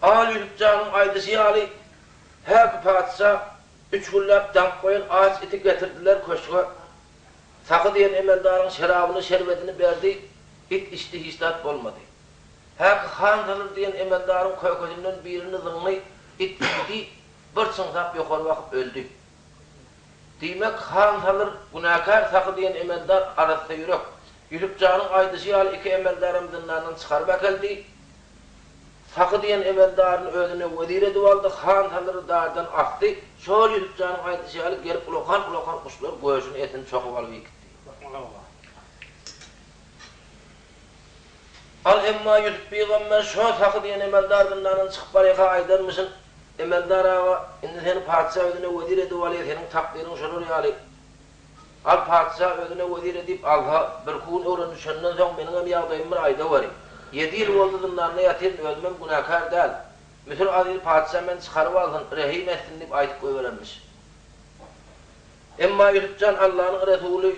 Al Ýusup janyň aýdyşy ýaly, häki patyşa üç günläp daňyp goýan aç iti getirdiler köşge. Sahy diýen emeldaryň şerabyny, şerbedini berdi, it içdi, hiç zat bolmady. Häki han Salyr diýen emeldaryň kökesinden birini zyňdy, it iýdi, bir çyňsap ýokary bakyp öldi. Diýmek, han Salyr günäkär, Sahy diýen emeldar arassa ýürek. Ýusup janyň aýdyşy ýaly iki emeldaram zyndandan çykaryp äkeldi. Sahy diýen emeldaryny özüne wezir edip aldy, han Salyry dardan asdy. Şol Ýusup janyň aýdyşy ýaly gelip ulakan-ulakan guşlar göşüni, etini çokup alyp iýip gitdi. Al emma Ýusup pygamber şo sahy diýen emeldar zyndandan çykyp barýaka aýdanmyşyn, Emeldar aga, indi seni patyşa özüne wezir edip alýa, seniň takdyryň şolar ýaly. Al patyşa özüne wezir edip alsa, birki gün öwrenişenden soň meniňem ýagdaýymy bir aýdaweri. Ýedi ýyl boldy zyndanda ýatyryn, özümem günäkär däl. Müsür aziz patyşa meni çykaryp alsyn, rehim etsin diýip aýdyp goýberenmiş. Emma Ýusup jan Allanyň resuly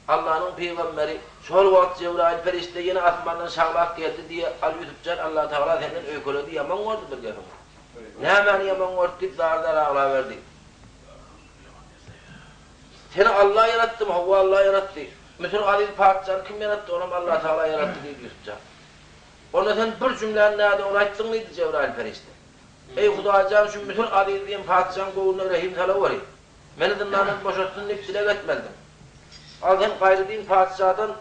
Allanyň pygamberi, şol wagt Jebraýyl perişde ýene asmandan şaglap geldi diýýär, Al Ýusupjan Allatagala senden öýkeledi, ýaman gördi bir gepiňi. Nämäni ýaman gördi diýip zar-zar aglaberdi. Seni Alla ýaratdymy? Hawa Alla ýaratdy. Müsür aziz patyşany kim ýaratdy? Onam Allatagala ýaratdy diýdi Ýusupjan. Onda sen bir jümläni nädogry aýtdyň diýdi Jebraýyl perişde. Eý Hudaýjan şu Müsür aziz diýen patyşaň göwnüne rehim salaweri. Meni zyndandan boşatsyn diýip dileg etmelidiň. Al sen gaýry din patyşadan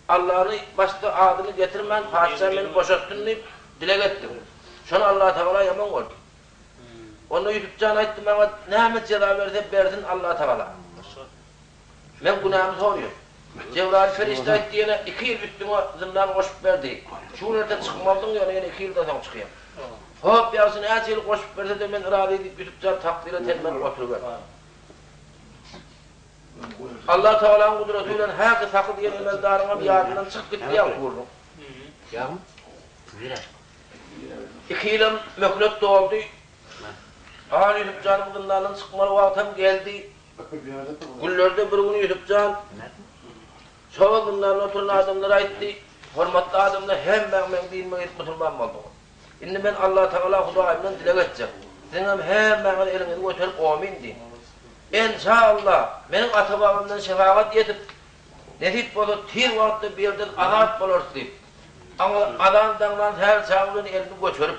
Allany başda adyny getirmän patyşa meni boşatsyn diýip dileg etdiň. Şony Allatagala ýaman gördi. Onda Ýusup jan aýtdy maňa näme jeza berse bersin Allatagala. Men günämi sorýan. Jebraýyl perişde aýtdy ýene iki ýyl üstüňe zyndan goşup berdi. Şu gün erte çykmalydyň ýöne ýene iki ýyldan soň çykýaň. Hop ýagşy näçe ýyl goşup bersede men razy diýip Ýusup jan takdyra telmenip oturyberdi. Allah Tagalaň gudraty bilen häki saky diýen emeldaryňam ýadyndan çykyp gitdi ýagşy gürrüň. Iki ýylam möhlet doldy. Al Ýusup janyň zyndandan çykmaly wagtam geldi. Günlerde bir gün Ýusup jan şol zyndanda oturan adamlara aýtdy, Hormatly adamlar, hemmäň meň dinime gelip musulman bolduňyz. Indi men Allatagala Hudaýymdan dileg etjek. Siziňem hemmäňiz eliňizi göterip omyn diýiň. Enşa Allah, meniň ata-babamdan şefagat ýetip, nesip bolsa tiz wagtda bu ýerden azat bolarys diýip, aňa azan daňdan säher çagy bilen elini göterip,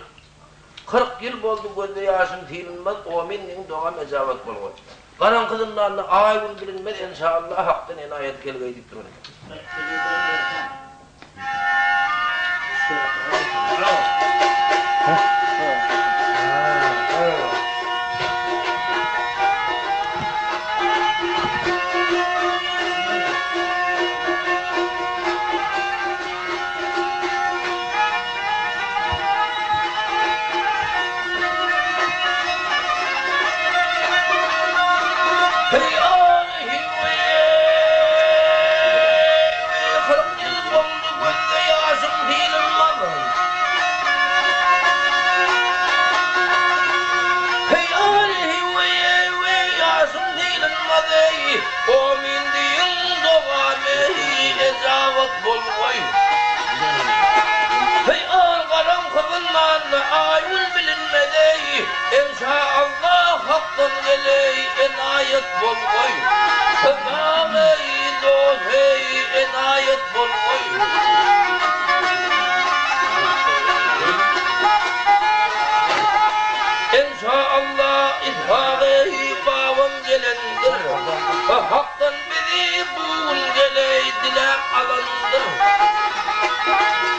40 ýyl boldy gözde ýaşym sylynmaz omyn diýiň dogam ejabat bolgaý. Garaňky zyndanda aý-gün bilinmez enşa Allah Hakdan enaýat gelgeý diýip duran eken. 40 ýyl boldy gözde ýaşym sylynmaz. Heý aly-heý-weý-weý ýaşym sylynmaz eý, Omyn diýiň dogam eý, ejabat bolgaý. Heý al garaňky zyndanda aý-gün bilinmez eý, Enşa Allah Hakdan geleý enaýat bolgaý. Hydam eý, dost eý, enaýat bolgaý. Enşa Allah Ishak eý, babam gelendir. Hakdan bizi bu gün geleý diläp alandyr.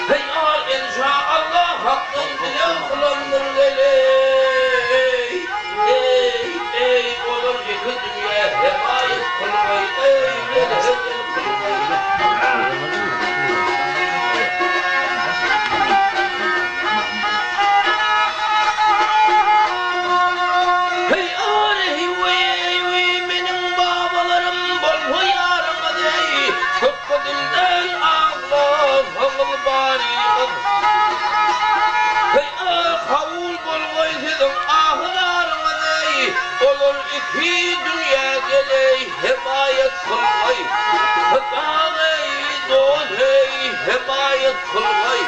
Heý al enşa Allah Hakdan dileg kylandyr geleý. Eý, eý, olar iki dünýä hemaýat kylgaý, eý, gel, heý. Maliki dünýä geleý hemaýat kylgaý, Hudaý dost-eý hemaýat kylgaý.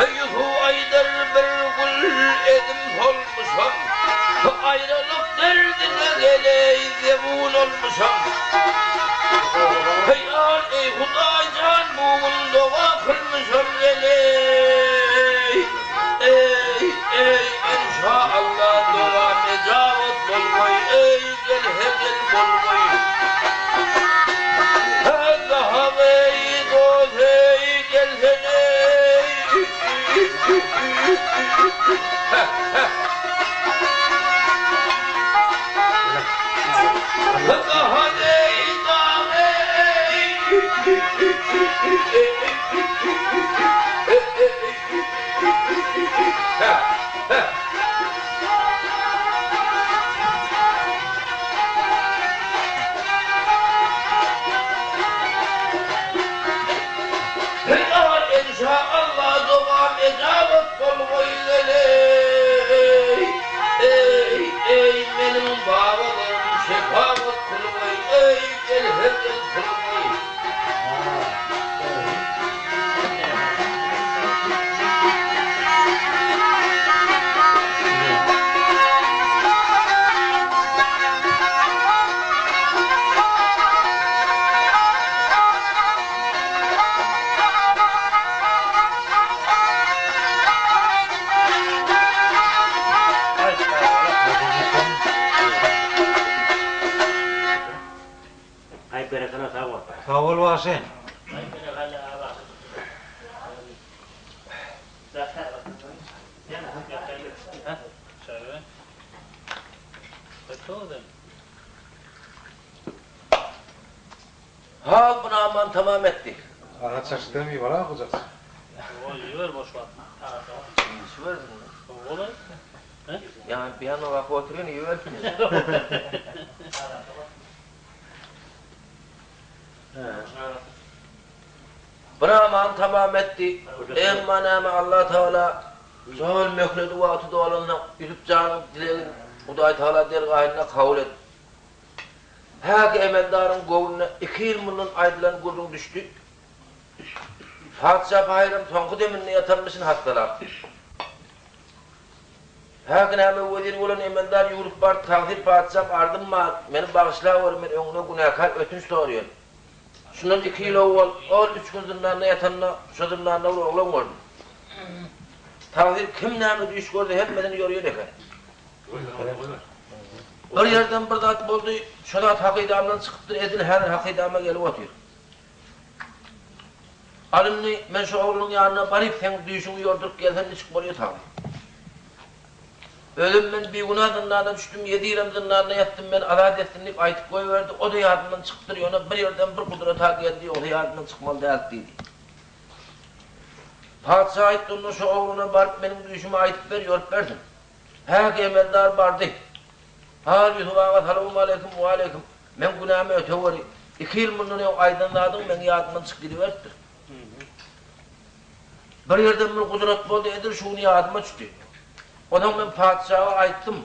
Ýusup aýdar bir gül edim solmuşam, Aýralyk derdine geleý zebun olmuşam. Heý-al eý Hudaý jan bu gün doga kylmyşam geleý eý eý enşa-Allah dogam ejabat bolgaý eý gel he gel bolgaý Hä zahab eý dost eý gelsen eý Hä hä. Eý, meniň babalarym şepagat kylgaý, eý, gel her gel kylgaý. Aý berekella sag bol. Sag bol bagşy. Aý berekella bagşy. Hal bu namany tamam etdi. Aga çaşdan bir bar okajak. Ýör boş wagt. Iýişibersin. Ýa bir ýana bakyp oturyn iýibersin. Bu namany tamam etdi. Emma näme Allah Tagala şol möhledi wagty dolansoň Ýusup janyň dilegini Hudaý Tagala dergahynda kabul etdi. Häki emeldaryň göwnüne iki ýyl mundan aýdylan gürrüň düşdi. Patyşa pahyram soňky deminde ýatanmyşyn hassalap. Häki näme wezir bolan emeldar ýüwrüp bardy, Tagsyr patyşam arzym bar, meni bagyşlaweri, men öňüňde günäkär ötünç soraýan. Şundan iki ýyl owal ol üç gün zyndanda ýatanda, şo zyndanda bir oglan gördüm. Tagsyr kim näme düýş görse hemmesini ýorýan eken. Bir ýerden bir zat boldy, şo zat hakydamdan çykypdyr, edil häzir hakydama gelip otyr. Al indi, men şo oglanyň ýanyna baryp, seň düýşüňi ýorduryp gelsem niçik bolýa tagy. Özem men bigünä zyndana düşdüm, ýedi ýylam zyndanda ýatdym, meni azat etsin diýip aýdyp goýberdi, o-da ýadymdan çykypdyr, ýöne bir ýerden bir gudrat-a geldi, ýogsa ýadymdan çykmaly däldi diýdi. Patyşa aýtdy, onda şo oglana baryp meniň düýşümi aýdyp ber, ýorup bersin. Häki emeldar bardy. Hal Ýusup aga salowmaleýkim, waleýkim. Meň günämi öteweri. Iki ýyl mundan öň aýdan zadyň meň ýadymdan çykyp gidiberipdir. Bir ýerden bir gudrat boldy, edil şu gün ýadyma düşdi. Onsoň men patyşaga aýtdym.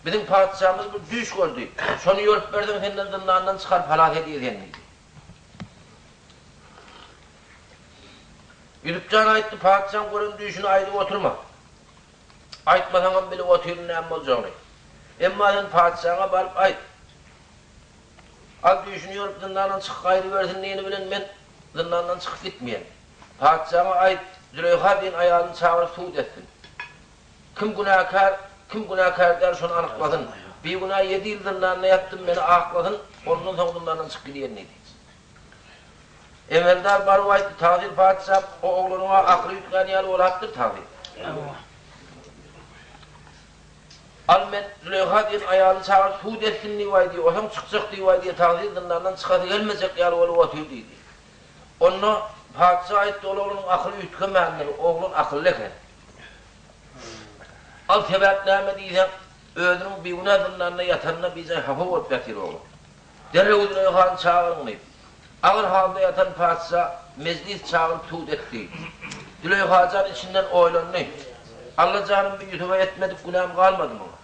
Biziň patyşamyz bir düýş gördi. Şony ýorup berseň senden zyndandan çykaryp halas edýär seni diýdi. Ýusup jan aýtdy, Patyşaň gören düýşüni aýdyp oturma. Aýtmasaňam bilip otyryn näme boljagyny. Emma sen patyşaňa baryp aýt. Al düýşüni ýorup zyndandan çykyp gaýdybersin diýeni bilen men zyndandan çykyp gitmeýän. Patyşaňa aýt, Züleýha diýen aýalyny çagyryp sud etsin. Kim günäkär, kim günäkär däl şony anyklasyn. Bigünä ýedi ýyl zyndanda ýatdym, meni aklasyn, ondan soň zyndandan çykyp gideýin diýdi. Emeldar baryp aýtdy, Tagsyr patyşam, o oglanyň-a akyly üýtgän ýaly bolapdyr, tagsyr. Al men Züleýha diýen aýalyny çagyryp sud etsin diýip aýdy, osaň çykjak diýip aýdy, tagsyr zyndandan çykasy gelmejek ýaly bolup otyr diýdi. Onda patyşa aýtdy, ol oglanyň akyly üýtgemändir, oglan akylly eken. Al sebäp näme diýseň, özüniň bigünä zyndanda ýatanyna bijaý hapa bolup ýatyr oglan. Derrew Züleýhany çagyryň diýip, agyr halda ýatan patyşa mejlis çagyryp sud etdi. Züleýha jan içinden oýlandy. Alla janym bu Ýusuba etmedik günäm galmady muňa.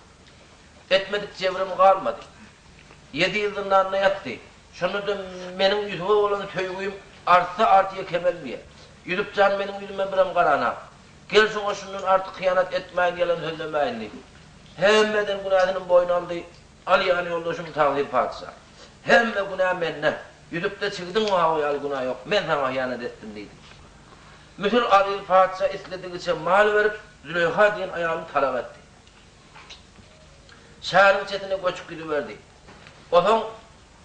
Etmedik jebrim galmady. Ýedi ýyl zyndanda ýatdy. Şonda-da meniň Ýusuba bolan söýgüm artsa artýa kemelmeýär. Ýusup jan meniň ýüzüme birem garanak. Gel şoňa şundan artyk hyýanat etmäýin ýalan sözlemäýin diýdi. Hemme eden günäsini boýun aldy. Al ýanýoldaşym tagsyr patyşa. Hemme günä mende. Ýüzükde çigidiň wawy ýaly günä ýok. Men saňa hyýanat etdim diýdi. Müsür Aziz patyşa isledigiçe mal berip, Züleýha diýen aýalyny talak etdi. Şäheriň çetine göçüp gidiberdi. Osoň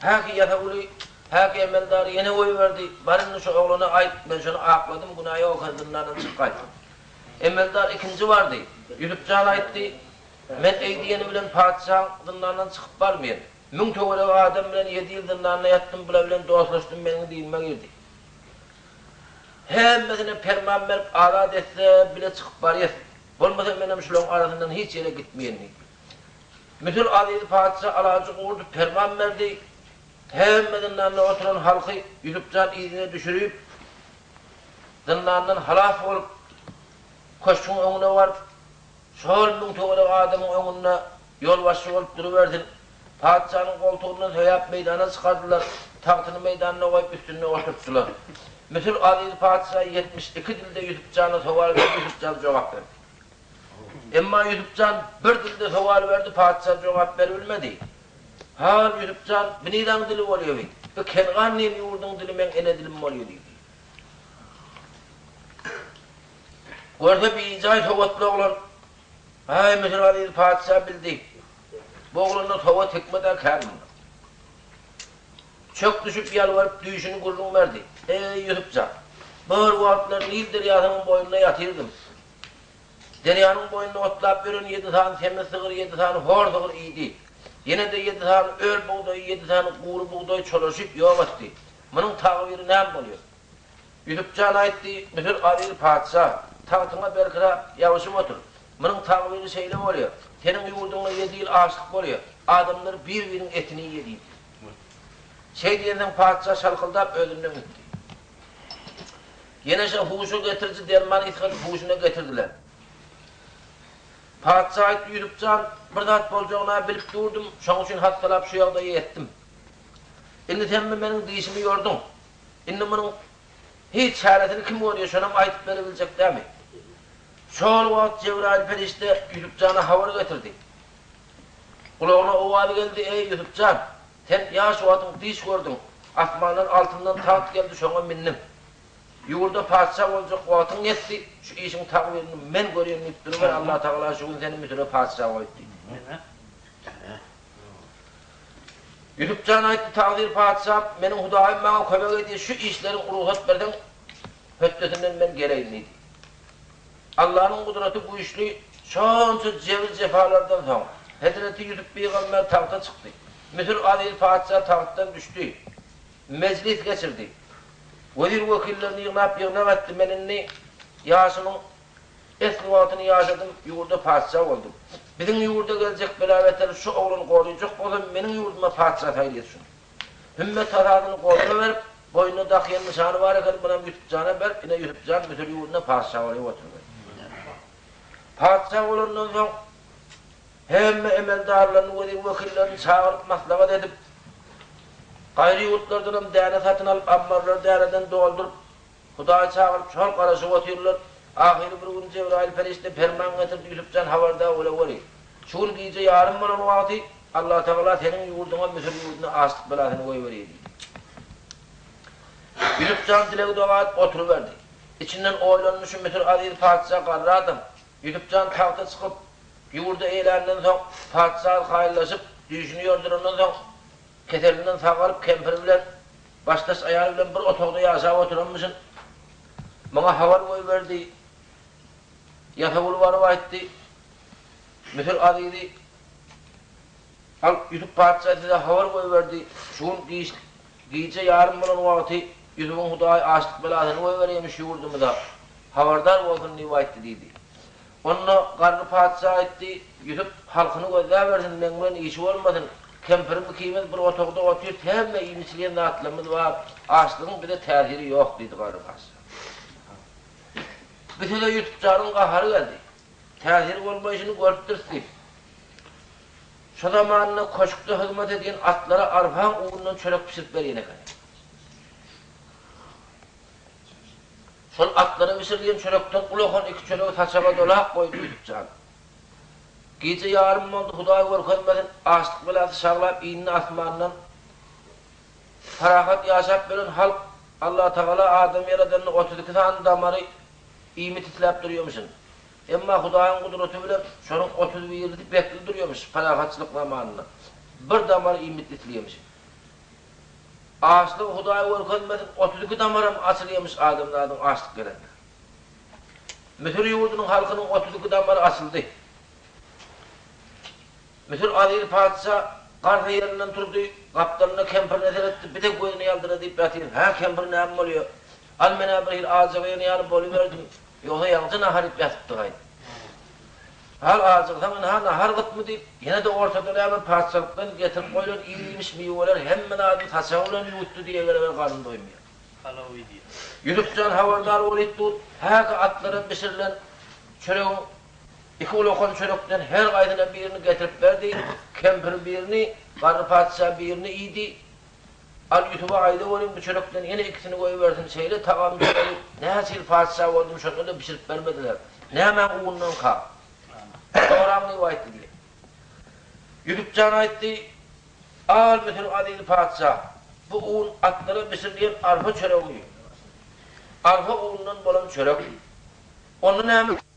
häki ýasawuly, häki emeldary ýene goýberdi, Bar indi şu oglana aýt, men şony akladym, günä ýok eken, zyndandan çyk gaýt. Emeldar ikinji bardy. Ýusup jan aýtdy, Men eý diýeni bilen patyşaň zyndandan çykyp barmyýen. Müň töweregi adam bilen ýedi ýyl zyndanda ýatdym, bular bilen dostlaşdym, meniň dinime girdi. Hemmesine perman berip azat etse, bile çykyp barýas. Bolmasa menem şulaň arasyndan hiç ýere gitmeýen diýdi. Müsür Aziz patyşa alajy gurdy, perman berdi. Hemme zyndanda oturan halky Ýusup jan yzyna düşürip, zyndandan halas bolup, köşgüň öňüne baryp, Şol müň töweregi adamyň öňünde ýolbaşçy bolup durubersin. Patyşanyň goltugyndan söýäp meýdana çykardylar, tagtyny meýdanda goýup üstünde oturtdylar. Müsür Aziz patyşa 72 dilde Ýusup jana sowal berdi, Ýusup jan jogap berdi. Emma Ýusup jan bir dilde sowal berdi, patyşa jogap beribilmedi. Han Ýusup jan, bi niräň dili bolýa bi? Bi Kengan diýen ýurduň dili meň ene dilim bolýa diýdi. Görse bijaý sowatly oglan. Aý, Müsür Aziz patyşa bildi. Bu oglanda sowat hikmet-ä kän munda. Çök düşüp ýalbaryp düýşüni gürrüň berdi. Eý, Ýusup jan! Bir wagtlar Nil derýasynyň boýunda ýatyrdym. Derýanyň boýunda otlap ýören ýedi sany semiz sygyr ýedi sany hor sygyr iýdi. Ýene-de ýedi sany öl bugdaýy ýedi sany gury bugdaý çolaşyp ýok etdi. Munuň tagbyry näme bolýar? Ýusup jan aýtdy, Müsür Aziz patyşa, tagtyňa berkiräk ýabyşyp otur. Munuň tagbyry şeýle bolýar, seniň ýurduňda ýedi ýyl açlyk bolýar, adamlar bir-biriniň etini iýýär diýdi. Şeý diýensoň patyşa şalkyldap özünden gitdi. Ýene şa huşa getiriji derman ysgadyp huşuna getirdiler. Patyşa aýtdy, Ýusup jan, bir zat boljagyny-a bilip durdum, şoň üçin hassalap şu ýagdaýa ýetdim. Indi sen meniň dişimi ýorduň. Indi munuň hiç çäresini kim görýär, şonam aýdyp berebiljek dämi? Şol wagt Jebraýyl perişde Ýusup jana habar getirdi. Gulagyna owaz geldi, Eý, Ýusup jan! Sen ýaş wagtyň düýş gördüň, asmandan altyndan tagt geldi, şoňa mündüň. Ýurda patyşa boljak wagtyň ýetdi, şu işiň tagbyryny men görýän diýip duruber, Allatagala şu gün seni Müsüre patyşa goýdy diýdi. Ýusup jan aýtdy, Tagsyr patyşam, meniň Hudaýym maňa kömek edýär, şu işleriň rugsat berseň, hötdesinden men geleýin diýdi. Allanyň gudraty güýçli, şonça jebir-jepalardan soň, hezreti Ýusup pygamber tagta çykdy. Müsür Aziz patyşa tagtdan düşdi. Mejlis geçirdi. Wezir-wekillerini ýygnap ýygnak etdi, Men indi ýaşymyň Esli wagtyny ýaşadym, ýurda patyşa boldum. Biziň ýurda geljek bela-beteri şu oglan goraýjak bolsa, meniň ýurduma patyşa saýlaýas şuny. Hümmet hasasyny goluna berip, boýnuna dakýan nyşany bar eken, munam Ýusup jana berip, ine Ýusup jan Müsür ýurdunda patyşa bolaýyp oturyberdi. Patyşa bolandan soň, hemme emeldarlaryny, wezir-wekillerini çagyryp maslahat edip, gaýry ýurtlardanam däne satyn alyp, ammarlary däneden dolduryp, Hudaýy çagyryp, şol garaşyp otyrlar. Ahyry bir gün Jebraýyl perişde perman getirdi, Ýusup jan habardar bolaweri. Şu gün gije ýarym bolan wagty Allatagala seniň ýurduňa, Müsür ýurduna açlyk belasyny goýberýär diýdi. Ýusup jan dileg-doga edip oturyberdi. Içinden oýlandy, şu Müsür aziz patyşa garry adam. Ýusup jan tagta çykyp, ýurdy eýländen soň, patyşa kaýyllaşyp, düýşüni ýordurandan soň, Keselinden sagalyp kempiri bilen, başdaş aýaly bilen bir otagda ýaşap oturanmyşyn. Maňa habar goýberdi. Ýasawul baryp aýtdy. Müsür azizi Al, Ýusup patyşa size habar goýberdi. Şu gün giç, gije ýarym bolan wagty Ýusubyň Hudaýy açlyk belasyny goýberýärmiş ýurdumyza. Habardar bolsun diýip aýtdy diýdi. Onda garry patyşa aýtdy, Ýusup halkyny gözläbersin, meň bilen işi bolmasyn. Kempirim ikimiz bir otagda otyrys, hemme iýip-içilýän zatlarymyz bar, açlygyň bize täsiri ýok diýdi garry patyşa. Bu söze Ýusup janyň gahary geldi. Täsiri bolmaýşyny görüpdiris diýip. Şo zamanda köşkde hyzmat edýän atlara arpaň unundan çörek bişirip berýän ekeni. Şol atlara bişirilýän çörekden ulakan iki çöregi saçaga dolap goýdy Ýusup jan. Gije ýarym boldy, Hudaý görkezmesin, açlyk belasy şaglap indi asmandan. Parahat ýaşap ýören halk Allatagala adamy ýaradanda 32 sany damary iýmit isläp durýamyşyn. Emma Hudaýyň gudraty bilen şonuň otuz birisi bekli durýamyş parahatçylyk zamanynda. Bir damar iýmit isleýämişin. Açlygy Hudaý görkezmesin, 32 damaram açylýamyş adamzadyň açlyk gelende. Müsür ýurdunyň halkynyň 32 damary açyldy. Müsür Aziz patyşa garsa ýerinden turdy, gapdalynda kempirine seretdi, bir-de gözüni ýaldyra diýip ýatyr. Hä, kempir näme bolýa? Al men-ä bir hili ajygaýan ýaly boluberdim. Ýogsa ýaňja nahar iýip ýatypdyk-aý. Hal ajygsaň ynha nahar gytmy diýip, ýene-de ortada näme patyşalykdan getirip goýlan ir-iýmiş miweler hemme zadyny saçagy bilen ýuwutdy diýegereber garny doýmaýar. Palaw iýdi. Ýusup jan habardar bolyp dur, häki atlara bişirilen çöregiň iki ulakan çörekden her gaýsyna birini getirip berdi, kempir birini, garry patyşa birini iýdi. Al Ýusuba aýdaweriň bu çörekden ýene ikisini goýbersin, şeýle tagam çöregi näçe ýyl patyşa boldum şonda-da bişirip bermediler. Nämäň unundanka? Soraň diýip aýtdy diýýär. Ýusup jan aýtdy, Al Müsür aziz patyşa, bu un atlara bişirilýän arpa çöregi. Arpa unundan bolan çörek. Onda näme?